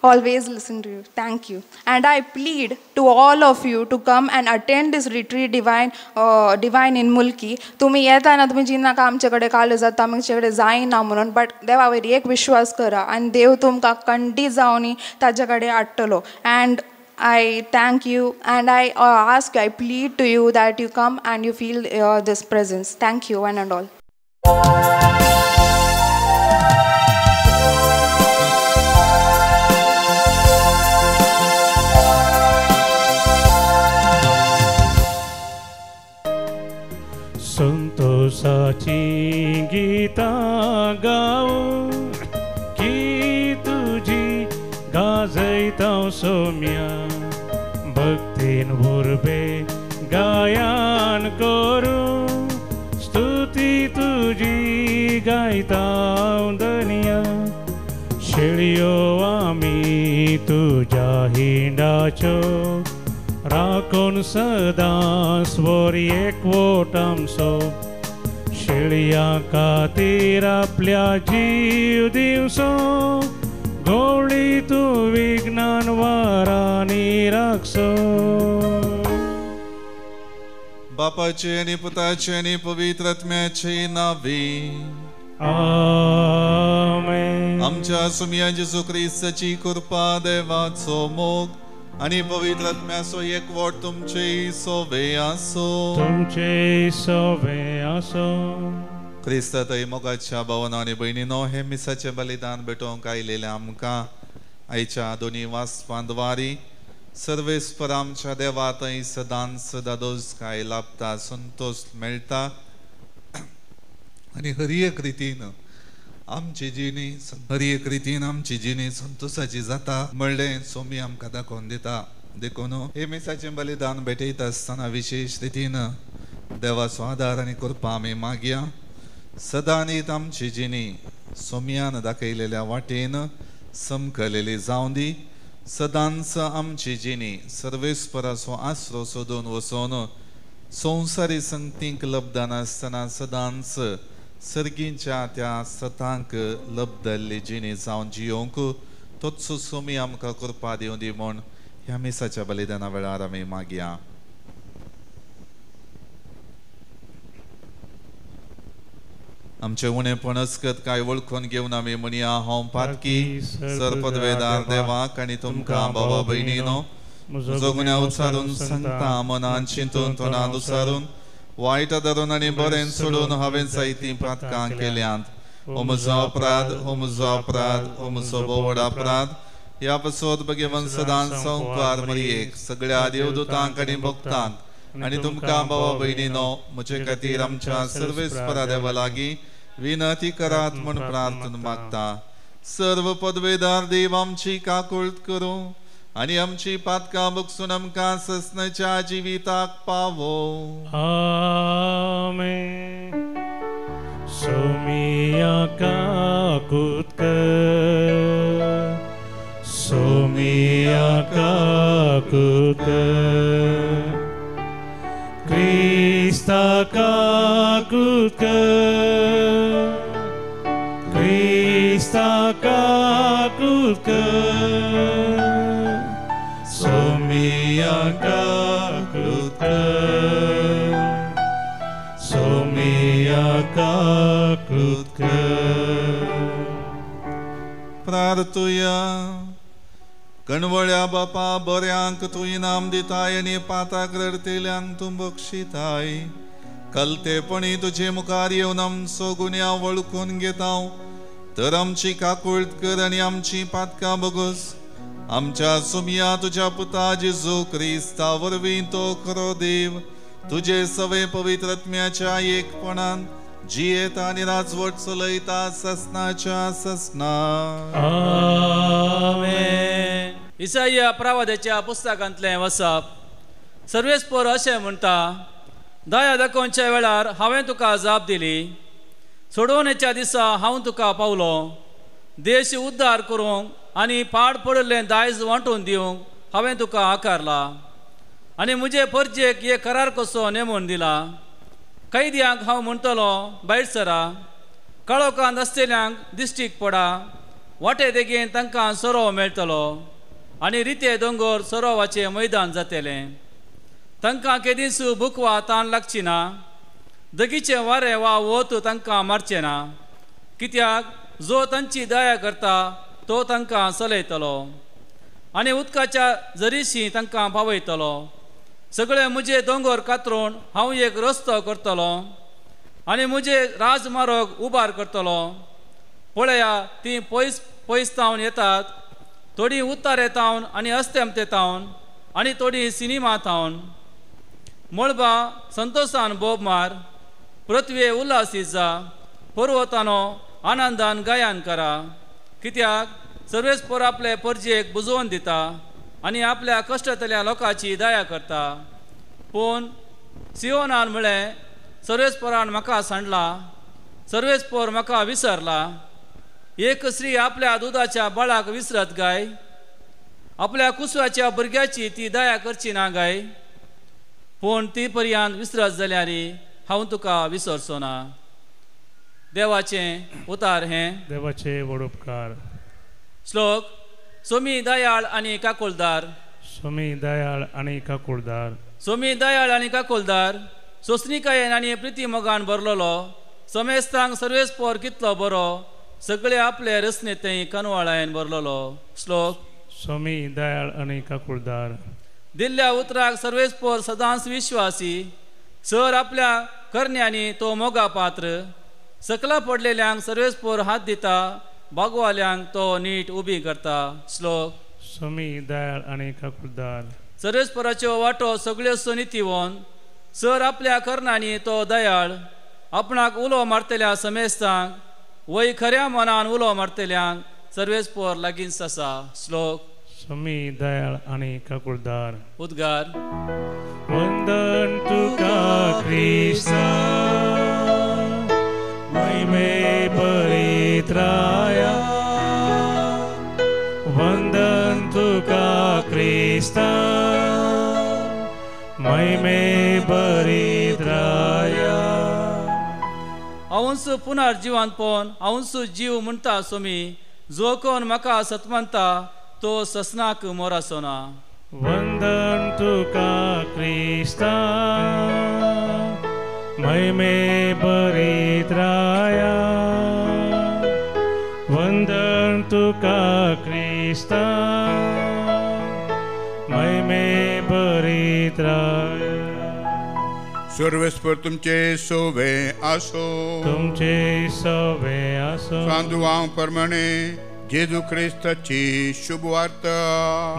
always listen to you. Thank you. And I plead to all of you to come and attend this retreat, divine in Mulki. तुम्ही येताना तुम्ही जिन्ना आमच्याकडे काल जाता आमच्याकडे जायना म्हणून, but देवावर एक विश्वास करा आनी देव तुमकां कंटी जावन ताजे कडेन हाडटलो. And I thank you and I ask, I plead to you that you come and you feel this presence. Thank you one and all. संतोषाची Gita गाऊ की तुझी गाजयतलो. सोम्या भक्तीन उर्बे गायन करूं स्तुती तुजी गायता धनिया शेळयो आमी तुज्या हिंडाच्यो राखून सदां स्वर एकवट आमचो शेळयां खातीर आपल्या जीव दिवचो गोळी तूं विज्ञान वारांनी राखचो. बापाचे आनी पुताचे आनी पवित्र आत्म्याचे नावे आमेन. आमच्या सुमया जेजू क्रिस्ताची कृपा, देवाचो मोग आनी पवित्र आत्म्याचो एकवट तुमचे सोवे आसो. तुमचे सोवे आसो. क्रिस्तातय मोगाच्या भावना आनी भयणीनो, हे मिसाचें बलिदान भेटोवंक आयिल्लें आमकां आयच्या दोनी वाचपांद्वारी सर्वेस्पर आमच्या देवा थंय सदांच दादोसकाय लाभता, संतोश मेळटा आनी हर एक रितीन आमची जिणी हर एक रितीन आमची जिणी संतोशाची जाता म्हणलें सोमी आमकां दाखोवन दिता. देखून हे मिसाचें बलिदान भेटयता आसतना विशेश रितीन देवाचो आदार आनी कृपा आमी मागया. सदांनीत आमची जिणी सोम्यान दाखयलेल्या वाटेन समकलेली जावं दी. सदांच आमची जिणी सर्वेस्पराचो आसरो सोदून वचोन संवसारी संगतींक लब्धनासतना सदांच सर्गींच्या त्या सतांक लब्धल्ली जिणी जावन जियोवंक तोच सोमी आमकां कृपा दिवं दी म्हूण ह्या मिसाच्या बलिदाना वेळार आमी मागया. आमचे उणेपण अस्कत काय वळखून घेवन आमी म्हणया, हांव पातकी सरपदवेदार देवाक आनी तुमकां बाबा भयणीनो म्हजो गुन्यांव उचारून सांगता, मनान चिंतून तोंडान उचारून वायट धरून आनी बरें सोडून हांवें जायतीं पातकां केल्यांत. हो म्हजो अपराध, हो म्हजो अपराध, हो म्हजो भोव व्हड अपराध. ह्या पासत भगवान सदांच संवकार मरियेक, सगळ्या देवदूतांक आनी भक्तांक आनी तुमकां बाबा भयणीनो म्हजे खातीर आमच्या सर्वेस्परा देवा लागीं विनंती करात म्हूण प्रार्थना मागता. सर्व पदवेदार देव आमची काकुळट करूं आनी आमची पातकां बगसून आमकां ससनाच्या जिविताक पावो. आमेन. सोमिया काकूत कर, सोमिया काकूत कर, क्रिस्ता काकूत कर, क्रिस्ता काकूत कर, सोमिया काकूत कर, सोमिया काकूत कर. प्रार्थुया. कणवळ्या बापा, बऱ्यांक तूं इनाम दिताय आनी पाताक रडटेल्यांक तूं बक्षिताय. कलतेपणी तुजे मुखार येवन आमचो गुन्यांव वळखून घेता तर आमची काकुळट कर आनी आमची पातकां बगस. आमच्या सुमया तुज्या पुता जेजू क्रिस्ता वरवीं तो खरो देव तुजे सवे पवित्र आत्म्याच्या एकपणान जियेता आनी राजवट चलयता ससनाच्या ससना. आमेन. इसाया प्रवादाच्या पुस्तकांतलें वसप. सर्वेस्पर अशें म्हणटा, दया दाखोवच्या वेळार हांवें तुका जाप दिली, सोडोवण्याच्या दिसा हांव तुका पावलो. देश उद्धार करूंक आनी पाड पडिल्लें दायज वांटून दिवंक हांवें तुका आकारला आनी म्हजे परजेक एक करार कसो नेमून दिला. कैद्यांक हांव म्हणटलो भायर सरा, काळोखांत आसतल्यांक दिश्टीक पडा, वाटे देगेन तांकां सोरो मेळटलो आनी रिते दोंगर सोरोवाचें मैदान जातलें. तांकां केदींच भूक वा तान लागची ना, दगीचें वारें वा वत तांकां मारचें ना, कित्याक जो तांची दया करता तो तांकां चलयतलो आनी उदकाच्या जरीशी तांकां पावयतलो. सगळे म्हजे दोंगर कातरून हांव एक रस्तो करतलो आनी म्हजे राजमार्ग उबार करतलो. पळया ती पयस पयस तावन येतात, थोडी उत्तरे तावन आनी अस्तमते तावन आनी थोडी सिनेमा तावन. मळबा संतोशान बोब मार, पृथ्वे उल्हासीत जा, पर्वतानो आनंदान गायन करा, कित्याक सर्वेस्पर आपले परजेक बुजोवन दिता आनी आपल्या कश्टांतल्या लोकांची दया करता. पूण सियोनान म्हळें, सर्वेस्परान म्हाका सांडला, सर्वेस्पर म्हाका विसरला. एक स्त्री आपल्या दुदाच्या बाळाक विसरत गाय? आपल्या कुसव्याच्या भुरग्याची ती दया करची ना गाय? पूण ती पर्यान विसरत जाल्यार हांव तुका विसरचो ना. देवाचें उतार हें. देवाचे व्हड उपकार. श्लोक. सोमी दयाळ आनी काकुळदार. सोमी दयाळ आनी काकुळदार. सोमी दयाळ आनी काकुळदार, सोसणिकायेन आनी प्रिती मोगान भरलेलो, समेस्तांक सर्वेस्पर कितलो बरो, सगळे आपले रचने थंय कनवाळायेन भरलेलो. श्लोक. सोमी दयाळ आनी काकुळदार. दिल्ल्या उतराक सर्वेस्पर सदांच विश्वासी, सर आपल्या करण्यांनी तो मोगा पात्र. सकला पडलेल्यांक सर्वेस्पर हात दिता, बागवाल्यांक तो नीट उबी करता. श्लोक. सोमी दयाळ आनी काकुळदार. सर्वेस्पराच्यो वाटो सगळ्यो सुनितीवन, सर आपल्या करण्यांनी तो दयाळ. आपणाक उलो मारतल्या समेस्तांक, वय खऱ्या मनान उलो मारतल्यांक सर्वेस्पर लागींच आसा. श्लोक. सोमी दयाळ आनी काकुळदार. उद्गार. वंदन तुका क्रिस्ता, महिमे परित्राया. वंदन तुका क्रिस्ता, महिमे परित्राया. हांवूच पुनर्जिवंतपण, हांवूच जीव म्हणटा सोमी, जो कोण म्हाका सतमनता तो ससनाक मोरासो ना. वंदन तुका क्रिस्ता, महिमे परित्राया. वंदन तुका क्रिस्ता, महिमे परित्राया. सर्वेस्पर तुमचे सोवे आसो. तुमचे सोवे आसो. सांदुवां प्रमाणे जेजू क्रिस्ताची शुभवार्ता.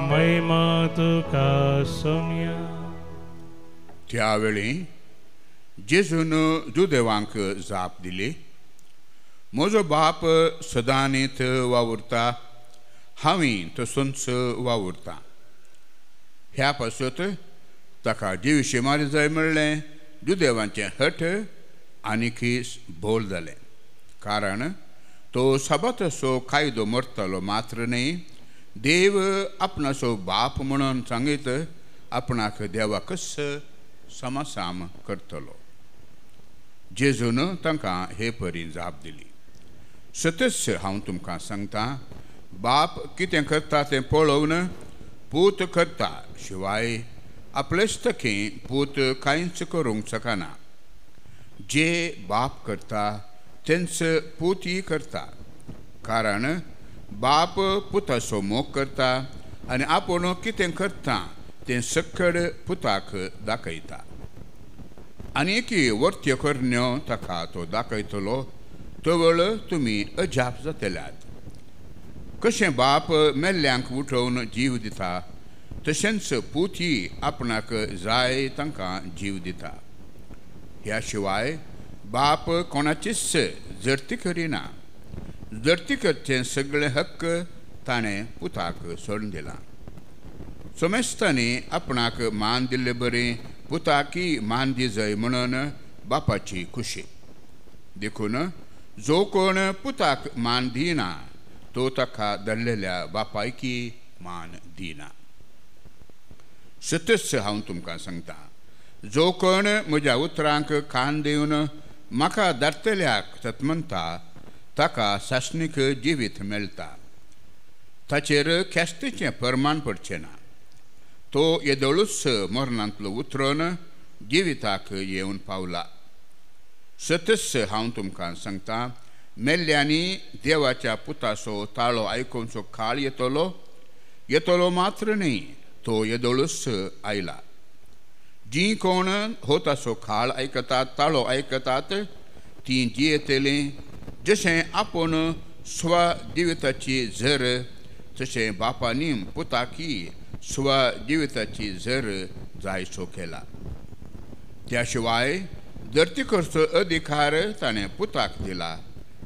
महिमा तुका सोम्या. त्यावेळी जेजून जुदेवांक जाप दिली, म्हजो बाप सदांनीत वावुरता, हांवूय तसोच वावुरता. ह्या पासत ताका जिविशी मारी जाय म्हणलें जुदेवांचें हट आनीकय बोल जालें, कारण तो साबाताचो कायदो मरतालो मात्र न्हय, देव आपणाचो बाप म्हणून सांगीत आपणाक देवाकच समासाम करतलो. जेजून तांकां हे परी जाप दिली, सतच हांव तुमकां सांगता, बाप कितें करता तें पळोवन पूत करता, शिवाय आपलेच तकी पूत कांयच करूंक शकना. जे बाप करता तेंच पूतय करता, कारण बाप पुताचो मोग करता आनी आपूण कितें करता तें सक्कड पुताक दाखयता. आनी एकी वर्त्यो करण्यो ताका तो दाखयतलो, तवळ तुमी अजाप जातल्यात. कशें बाप मेल्ल्यांक उठोवन जीव दिता, तशेंच पूतय आपणाक जाय तांकां जीव दिता. ह्या शिवाय बाप कोणाचीच जडती करिना, जडती करचें सगळे हक्क ताणें पुताक सोडून दिला. समेस्तांनी आपणाक मान दिल्ले बरी पुताकी मान दिजय म्हणून बापाची खुशी. देखून जो कोण पुताक मान दिना तो ताका धरलेल्या बापायकी मान दिना. सतच हांव तुमकां सांगता, जो कोण म्हज्या उतरांक कान दिवन म्हाका धाडटल्याक तत्मनता ताका सासणीक जिवीत मेळटा, ताचेर ख्यास्तीचें प्रमाण पडचें ना. तो येदोळूच मरणांतलो उतरून जिविताक येवन पावला. सतच हांव तुमकां सांगता, मेल्ल्यांनी देवाच्या पुताचो ताळो आयकुचो काळ येतलो, येतलो मात्र न्हय, तो येदोळूच आयला. जीं कोण हो ताचो काळ आयकतात, ताळो आयकतात, तीं जियेतलीं. जशें आपूण स्व जिविताची झर, तशें बापानी पुताकी स्व जिविताची झर जायसो केला. त्या शिवाय धरती करचो अधिकार ताणें पुताक दिला,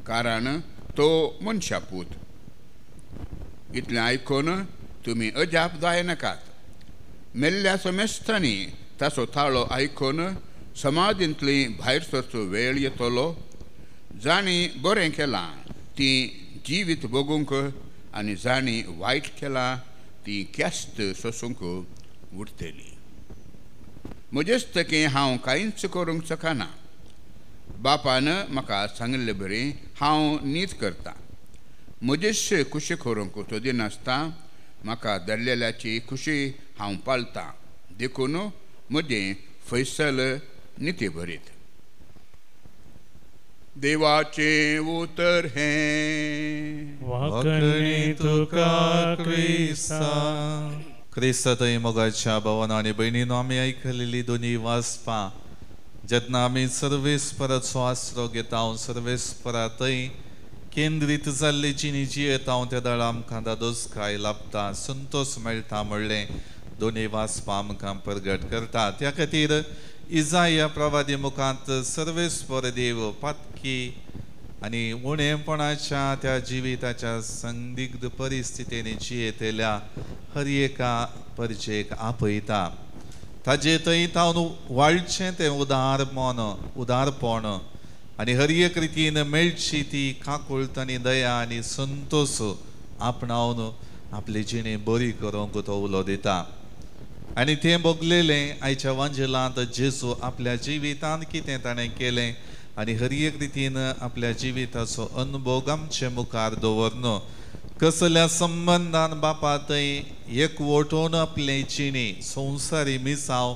कारण तो मनशापूत. इतलें आयकून तुमी अजाप जायनाकात. मेल्ल्या समेस्तांनी ताचो ताळो आयकून समाधींतली भायर सरचो वेळ येतलो. जांणी बरें केलां तीं जिवीत भोगूंक आनी जांणी वायट केलां ती ख्यास्त सोसूंक उरतली. म्हजेच तकी हांव कांयच करूंक शकना. बापान म्हाका सांगिल्ले बरी हांव नीत करतां. म्हजेच खुशी करूंक सोदिनासता म्हाका धरलेल्याची खुशी हांव पाळतां. देखून म्हजें फैसल निती भरीत. देवाचें उतर हें. वाकणी तुका क्रिस्ता. क्रिस्ता थंय मोगाच्या भावान आनी भयणीनो, आमी आयकलेली दोनी वाचपां जेन्ना आमी सर्वेस्पराचो आसरो घेता, सर्वेस्परा थंय केंद्रीत जाल्ली जिणी जियेता, त्या दळा आमकां दादोसकाय लाभता, संतोश मेळटा म्हणलें दोनी वाचपां आमकां प्रगट करता. त्या खातीर इजाया प्रवादी मुखांत सर्वेस्पर देव पातकी आनी उणेपणाच्या त्या जिविताच्या संदिग्ध परिस्थितींनी जियेतल्या हर एका परजेक आपयता. ताजे थंय तावन वाळचें तें उदारपण उदारपण आनी हर एक रितीन मेळची ती काकुळट आनी दया आनी संतोश आपणावन आपली जिणी बरी करूंक तो उलो दिता. आनी तें भोगलेलें आयच्या वांजेलांत जेजू आपल्या जिवितांत कितें ताणें केलें आनी हर एक रितीन आपल्या जिविताचो अनुभव आमचे मुखार दवरन कसल्या संबंदान बापा थंय एकवटून आपली जिणी संवसारी मिसांव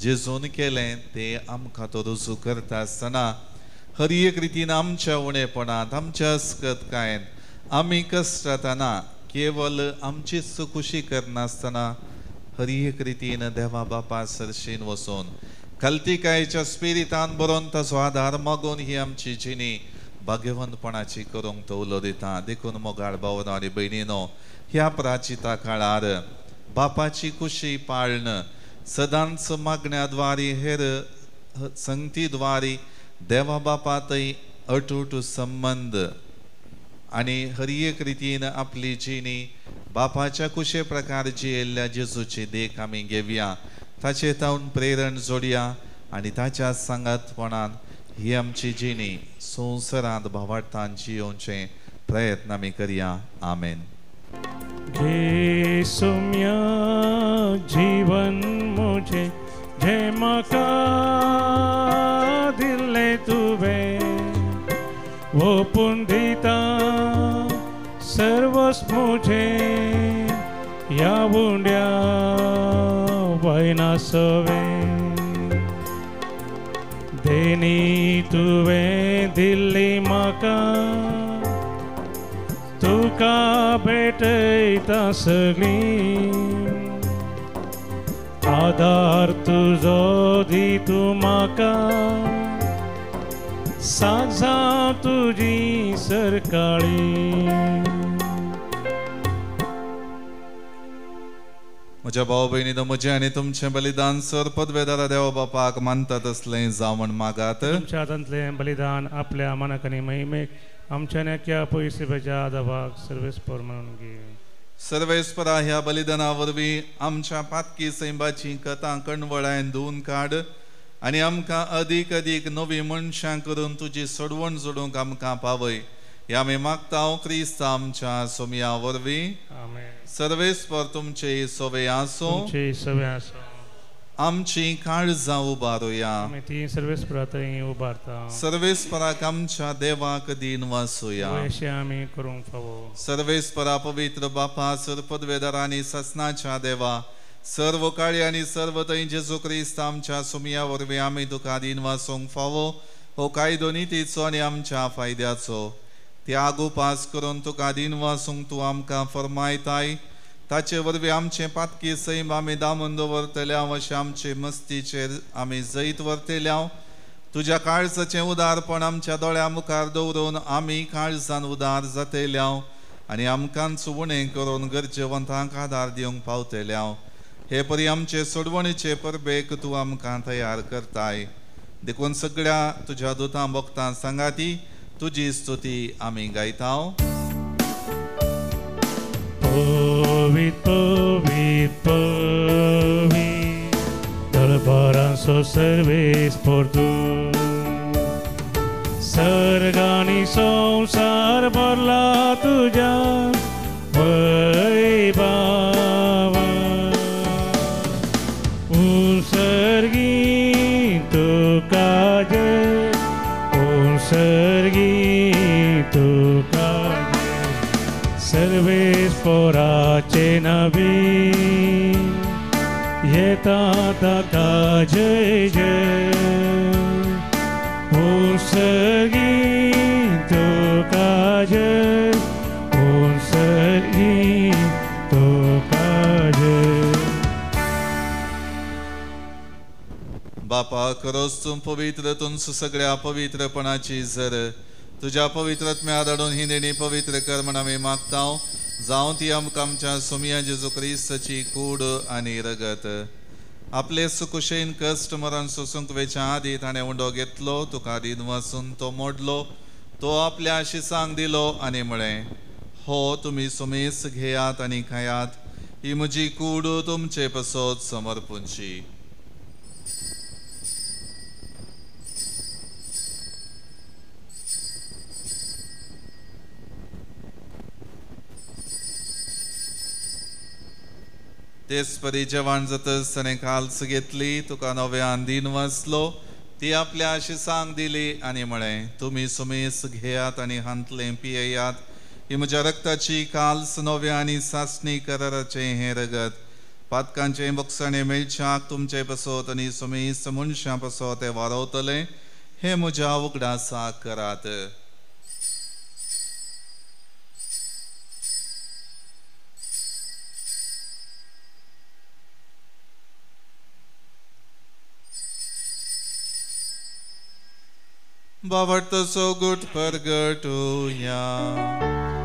जेजून केलें तें आमकां तो रुजू करता आसतना हर एक रितीन आमच्या उणेपणांत, आमच्या अस्कतकायेंत आमी कश्टतना केवल आमचीच खुशी करनासतना हर एक रितीन देवा बापा सरशीन वचून खालतीकायेच्या स्पिरितान बरोवन ताचो आदार मागून ही आमची जिणी भाग्यवंतपणाची करूंक तो उलो दिता. देखून मोगाळ भावनो आनी भयणीनो, ह्या प्राचिता काळार बापाची खुशी पाळण सदांच मागण्या द्वारी हेर संगती द्वारी देवा बापा थंय अटूट संबंद आनी हर एक रितीन आपली जिणी बापाच्या कुशे प्रकार जियेल्ल्या जेजूची देख आमी घेवया, ताचे तावन प्रेरण जोडया आनी ताच्या सांगातपणान ही आमची जिणी संवसारांत भावार्थान जियोवचे प्रयत्न आमी करया. आमेन. घे सोम्या जीवन मुझे जे म्हाका दिल्लें तुवें ओपून दिता सर्वस्व मुझे ह्या उंड्या वयना सवें देणी तुवें दिल्ली म्हाका तुका भेटयता सगळीं आदार तुजो दी तूं म्हाका साजा तुजी सरकाळी. म्हज्या भाव भयणीनो, म्हजें आनी तुमचें बलिदान सर पदवेदारा देवा बापाक मानता तसलें जावण मागात. तुमच्या हातांतलें बलिदान आपल्या मनाक आनी महिमेक आमच्या नेक्या पयशेच्या आदाबाक सर्वेस्पर म्हणून घे. सर्वेस्परा ह्या बलिदाना वरवीं आमच्या पातकी सैंबाची कथां कणवळायन धुवन काड आनी आमकां अदीक अदीक नवीं मनशां करून तुजी सोडवण जोडूंक आमकां पावय. हे आमी मागता क्रिस्त आमच्या सोमया वरवीं. सर्वेस्पर तुमचे सवे आसूं. तुमचे सवे आसूं. आमची काळजां उबारुया. आमी ती सर्वेस्परा थंय उबारता. सर्वेस्पराक आमच्या देवाक दीन वासूया. अशें आमी करूंक फावो. सर्वेस्परा पवित्र बापा सर पदवेदार आनी ससनाच्या देवा सर्व काळी आनी सर्व थंय जेजू क्रिस्त आमच्या सुमया वरवीं आमी तुका दीन वासूंक फावो. हो कायदो नितीचो आनी आमच्या फायद्याचो. त्याग उपास करून तुका दीन वासूंक तूं आमकां फर्मायताय. ताचे वरवीं आमचें पातकी सैम आमी दामून दवरतल्या अशें आमचे मस्तीचेर आमी जैत व्हरतल्या. तुज्या काळजाचें उदारपण आमच्या दोळ्या मुखार दवरून आमी काळजान उदार जातल्या आनी आमकांच उणें करून गरजेवंतांक आदार दिवंक पावतल्या. हे परी आमचे सोडवणीचे परबेक तूं आमकां तयार करताय. देखून सगळ्या तुज्या दुतां भक्तां सांगाती तुजी स्तुती आमी गायता. पवित्र पवित्र पवित्र दरबारांचो सर्वेस्पर तूं. सर्ग आनी संवसार भरला तुज्या वैभवान. उंसर्गी तुका जय, उंसर्गी तुका जय, सर्वेस्पराचे नवी येता ताका जय जय. उंसर्गी तुका जय, उंसर्गी तुका जय. बापा खरोच तूं पवित्र, तुमचं सगळ्या पवित्रपणाची जर तुज्या पवित्रात्म्या धाडून ही देणी पवित्र कर म्हण आमी मागता. जावं ती आमकां आमच्या सोमिया जेजू क्रिस्ताची कूड आनी रगत. आपले सुकुशेन कश्ट मरण सोसूंक वेच्या आदी ताणें उंडो घेतलो, तुका दिन वासून तो मोडलो, तो आपल्या शिसांक दिलो आनी म्हळें, हो तुमी सुमेस घेयात आनी खायात, ही म्हजी कूड तुमचे पसत समर्पूंची. तेच परी जेवण जातच ताणें काल्स घेतली, तुका नव्यान दिन वाचलो, ती आपल्या शिसांक दिली आनी म्हळें, तुमी सुमेस घेयात आनी हांतलें पियेयात, ही म्हज्या रक्ताची काल्स नव्या आनी सासणी कराराचें हें रगत. पातकांचें बोगसाणें मेळच्याक तुमचे पसत आनी सुमेस मनशां पसत तें वारवतलें, हें म्हज्या उगडासाक करात. बावटतो गुट परगटुया.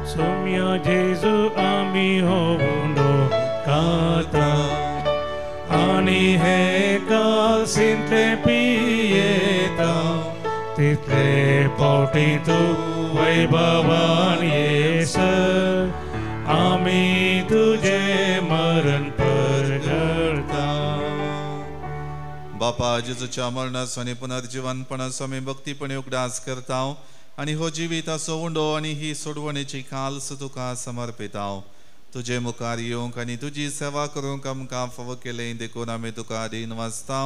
सोम्या जेजू आमी हो उंडो खाता आनी हे कालसींतले पियेता, तितले पावटी तूं वैभवान येसर आमी तुजें मरण परगटता. बापा जेजूच्या मरणाचो आनी पुनर्जिवनपणाचो आमी भक्तीपणी उगडास करता आनी हो जिविताचो उंडो आनी ही सोडवणेची काल्स तुका समर्पिता. तुजे मुखार येवंक आनी तुजी सेवा करूंक आमकां फावो केलें देखून आमी तुका दीन वाचता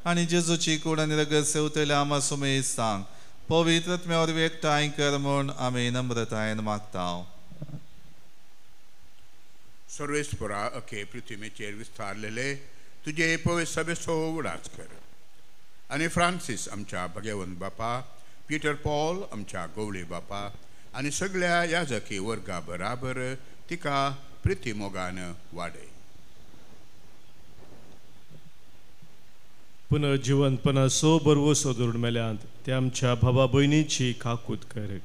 आनी जेजूची कूड आनी रगत सेवतल्या आमा सुमेस्तांक पवित्र आत्म्या वरवीं एकठांय कर म्हूण आमी नम्रतायेन मागता. सर्वेस्परा अखे पृथ्वीचेर विस्तारलेले तुजे पवित्र सभेचो उगडास कर आनी फ्रांसीस आमच्या भगवंत बापा, पीटर पॉल आमच्या गोवळे बापा आनी सगळ्या याजकी वर्गा बराबर तिका प्रिती मोगान वाडय. पुनर्जिवनपणाचो बरवसो धरून मेल्यांत ते आमच्या भावा भयणीची काकूत कर.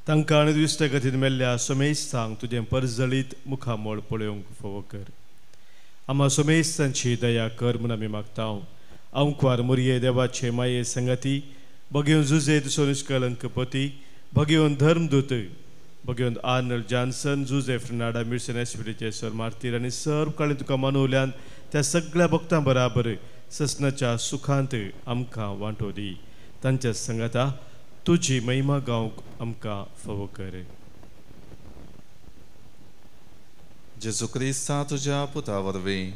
तांकां आनी दुश्ट गतीन मेल्ल्या समेस्तांक तुजें परजळीत मुखामळ पळोवंक फावो कर. आमा समेस्तांची दया कर म्हूण आमी मागता. आंकवार मुरये देवाचे माये संगती भगेवन जुजे दुसरो निष्कलंक पती, भगेवन धर्मदूत, भगेवन आर्नल्ड जॉन्सन, जुजे फ्रनाडा मिर्सन एसपीचे सर मार्तीर आनी सर्व काळी तुका मानवल्यान त्या सगळ्या भक्तां बराबर ससनाच्या सुखांत आमकां वांटो दी. तांच्या संगता तुजी महिमा गावंक आमकां फावो कर. जेजू क्रिस्ता तुज्या पुता वरवीं,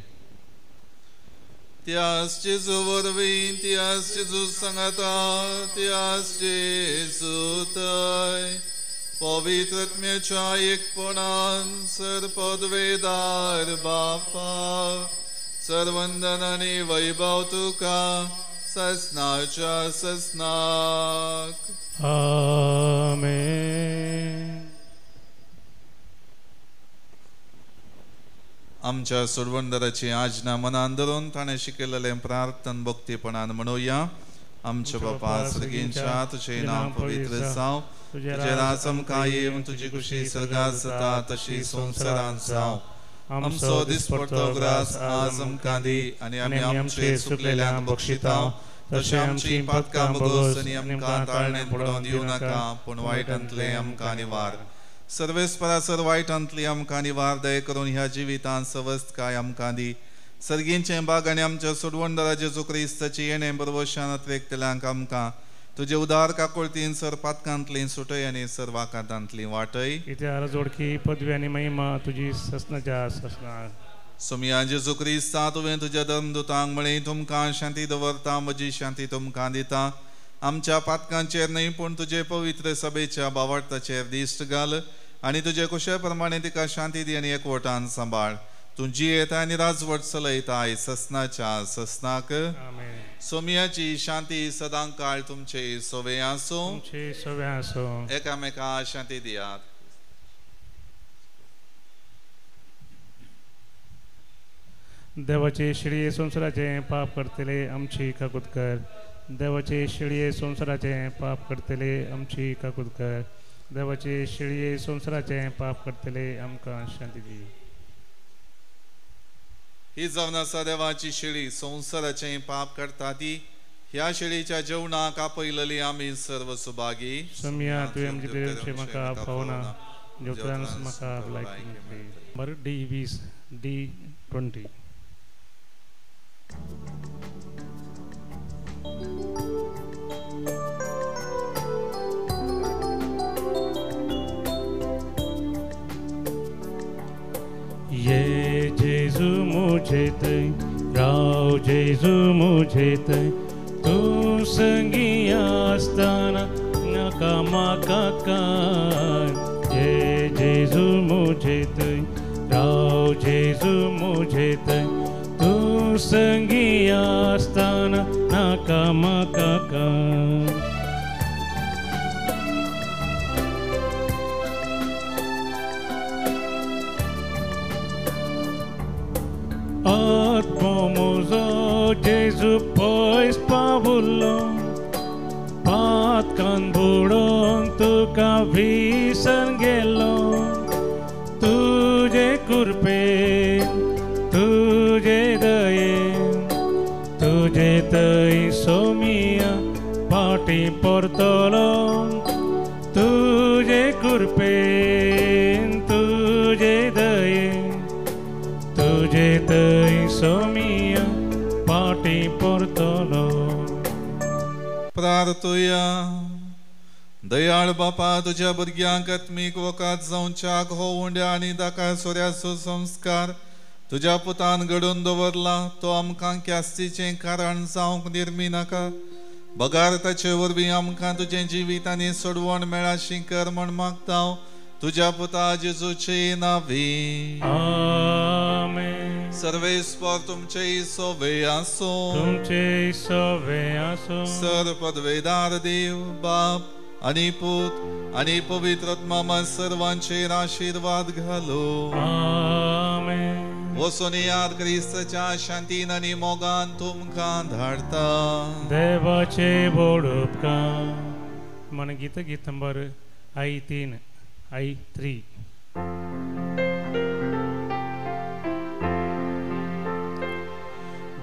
त्यास जेजू वरवीं, त्यास जेजू सांगाता, त्यास जेजू थंय पवित्र आत्म्याच्या एकपणान सर पदवेदार बापा, सर्वंदन आनी वैभव तुका ससनाच्या ससनाक. आमेन. आमच्या सोडवणदाराची आज्ञा मनान धरून ताणें शिकयलेलें प्रार्थन भक्तीपणान म्हणुया. आमच्या बापा सर्गींच्या, तुजें नांव पवित्र जावं, तुजें राज आमकां येवं, तुजी खुशी सर्गांत जाता तशी संवसारांत जावं. आमचो दिसपडतो ग्रास आज आमकां दी आनी आमी आमचे चुकलेल्यांक बक्षिता तशें आमची पातकां भोगोस आनी आमकां ताळणेंत पडोवन दिवं नाका, पूण वायटांतलें आमकां निवार. सर्वेस्परा सर वायटांतली आमकां निवार दय करून ह्या जिवितांत सवस्तकाय आमकां दी. सर्गींचें बाग आनी आमच्या सोडवणदारा जेजू क्रिस्ताची येणें बरवशान अत्रेगतल्यांक आमकां तुजे उदार काकुळतीन सर पातकांतली सुटय आनी सर वाकातांतली वाटय. कित्याक जोडकी पदवी आनी महिमा तुजी ससनाच्या ससना. सोमया जेजू क्रिस्ता तुवें तुज्या धर्मदुतांक म्हळें तुमकां शांती दवरता म्हजी शांती तुमकां दिता. आमच्या पातकांचेर न्हय पूण तुजे पवित्र सभेच्या भावार्थाचेर दिश्ट घाल आनी तुजे कुशे प्रमाणें तिका शांती दी आनी एकवटान सांबाळ. तूं जियेताय आनी राजवट चलयताय ससनाच्या ससनाक. सोमयाची शांती सदां काळ तुमचे सोवे आसूं. तुमचे सोवे आसूं. एकामेका शांती दियात. देवाचे शिळये संवसाराचें पाप करतले आमची काकूत कर. देवाचे शिळये संवसाराचें पाप करतले आमची काकूत कर. देवाचे शिळये संवसाराचें पाप करतले आमकां शांती दी. ही जावन आसा देवाची शेळी संवसाराचें पाप करता ती ह्या शेळीच्या जेवणाक आपयलेली आमी सर्व सुभागी. सोमया तुवें आमचे पिरयेचे म्हाका फावना जेवतांच म्हाका भलायकी. Number D 20 D 20. ये जेजू मुझे तय राव जेजू मुझे तय तू संगी आसताना नाका म्हाका काय. ये जेजू मुझे तय राव जेजू मुझे तय तू संगी आसताना नाका म्हाका काय. आत्मो म्हजो जेजू पयस पावलो पातकान बुडोवन तुका विसर गेलो. तुजे कृपेन तुजे दयेन तुजे थंय सोमिया फाटीं परतलो. तुजे कृपेन तुजे दयेन तुजे थंय सोमिया फाटीं परतलो. प्रार्थुया. दयाळ बापा तुज्या भुरग्यांक आत्मीक वकात जावच्याक हो उंड्या आनी दाका सोऱ्याचो संस्कार तुज्या पुतान घडोवन दवरला तो आमकां ख्यास्तीचें कारण जावंक निर्मी नाका. बगार ताचे वरवीं आमकां तुजें जिवीत आनी सोडवण मेळाशी कर म्हण मागता तुज्या पुता जेजूचे नांवी. आमेन. सर्वेस्पर तुमचे सोवे आसूं. तुमचे सोवे आसूं. सर पदवेदार देव बाप आनी पूत आनी पवित्र आत्मा सर्वांचेर आशिर्वाद घालो. आमेन. वचून याद क्रिस्ताच्या शांतीन आनी मोगान तुमकां धाडता. देवाचे व्हड उपकार. मन गीत गीत नंबर I 3 I 3.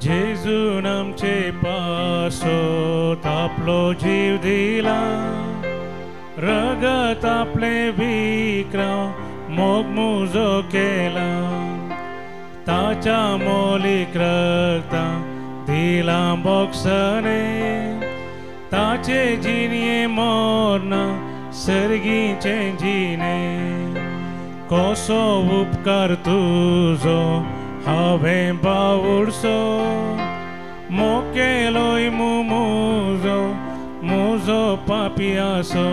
जेजून आमचे पासत आपलो जीव दिला रगत आपले विक्राव मोग मुजो केला. ताच्या मोलीक रगता दिला बोक्सने ताचे जिणये मोरना सर्गीचे जिणे. कसो उपकार तुजो हांवें बावुडसो मोकेलोय मुजो मुजो पापी आसो.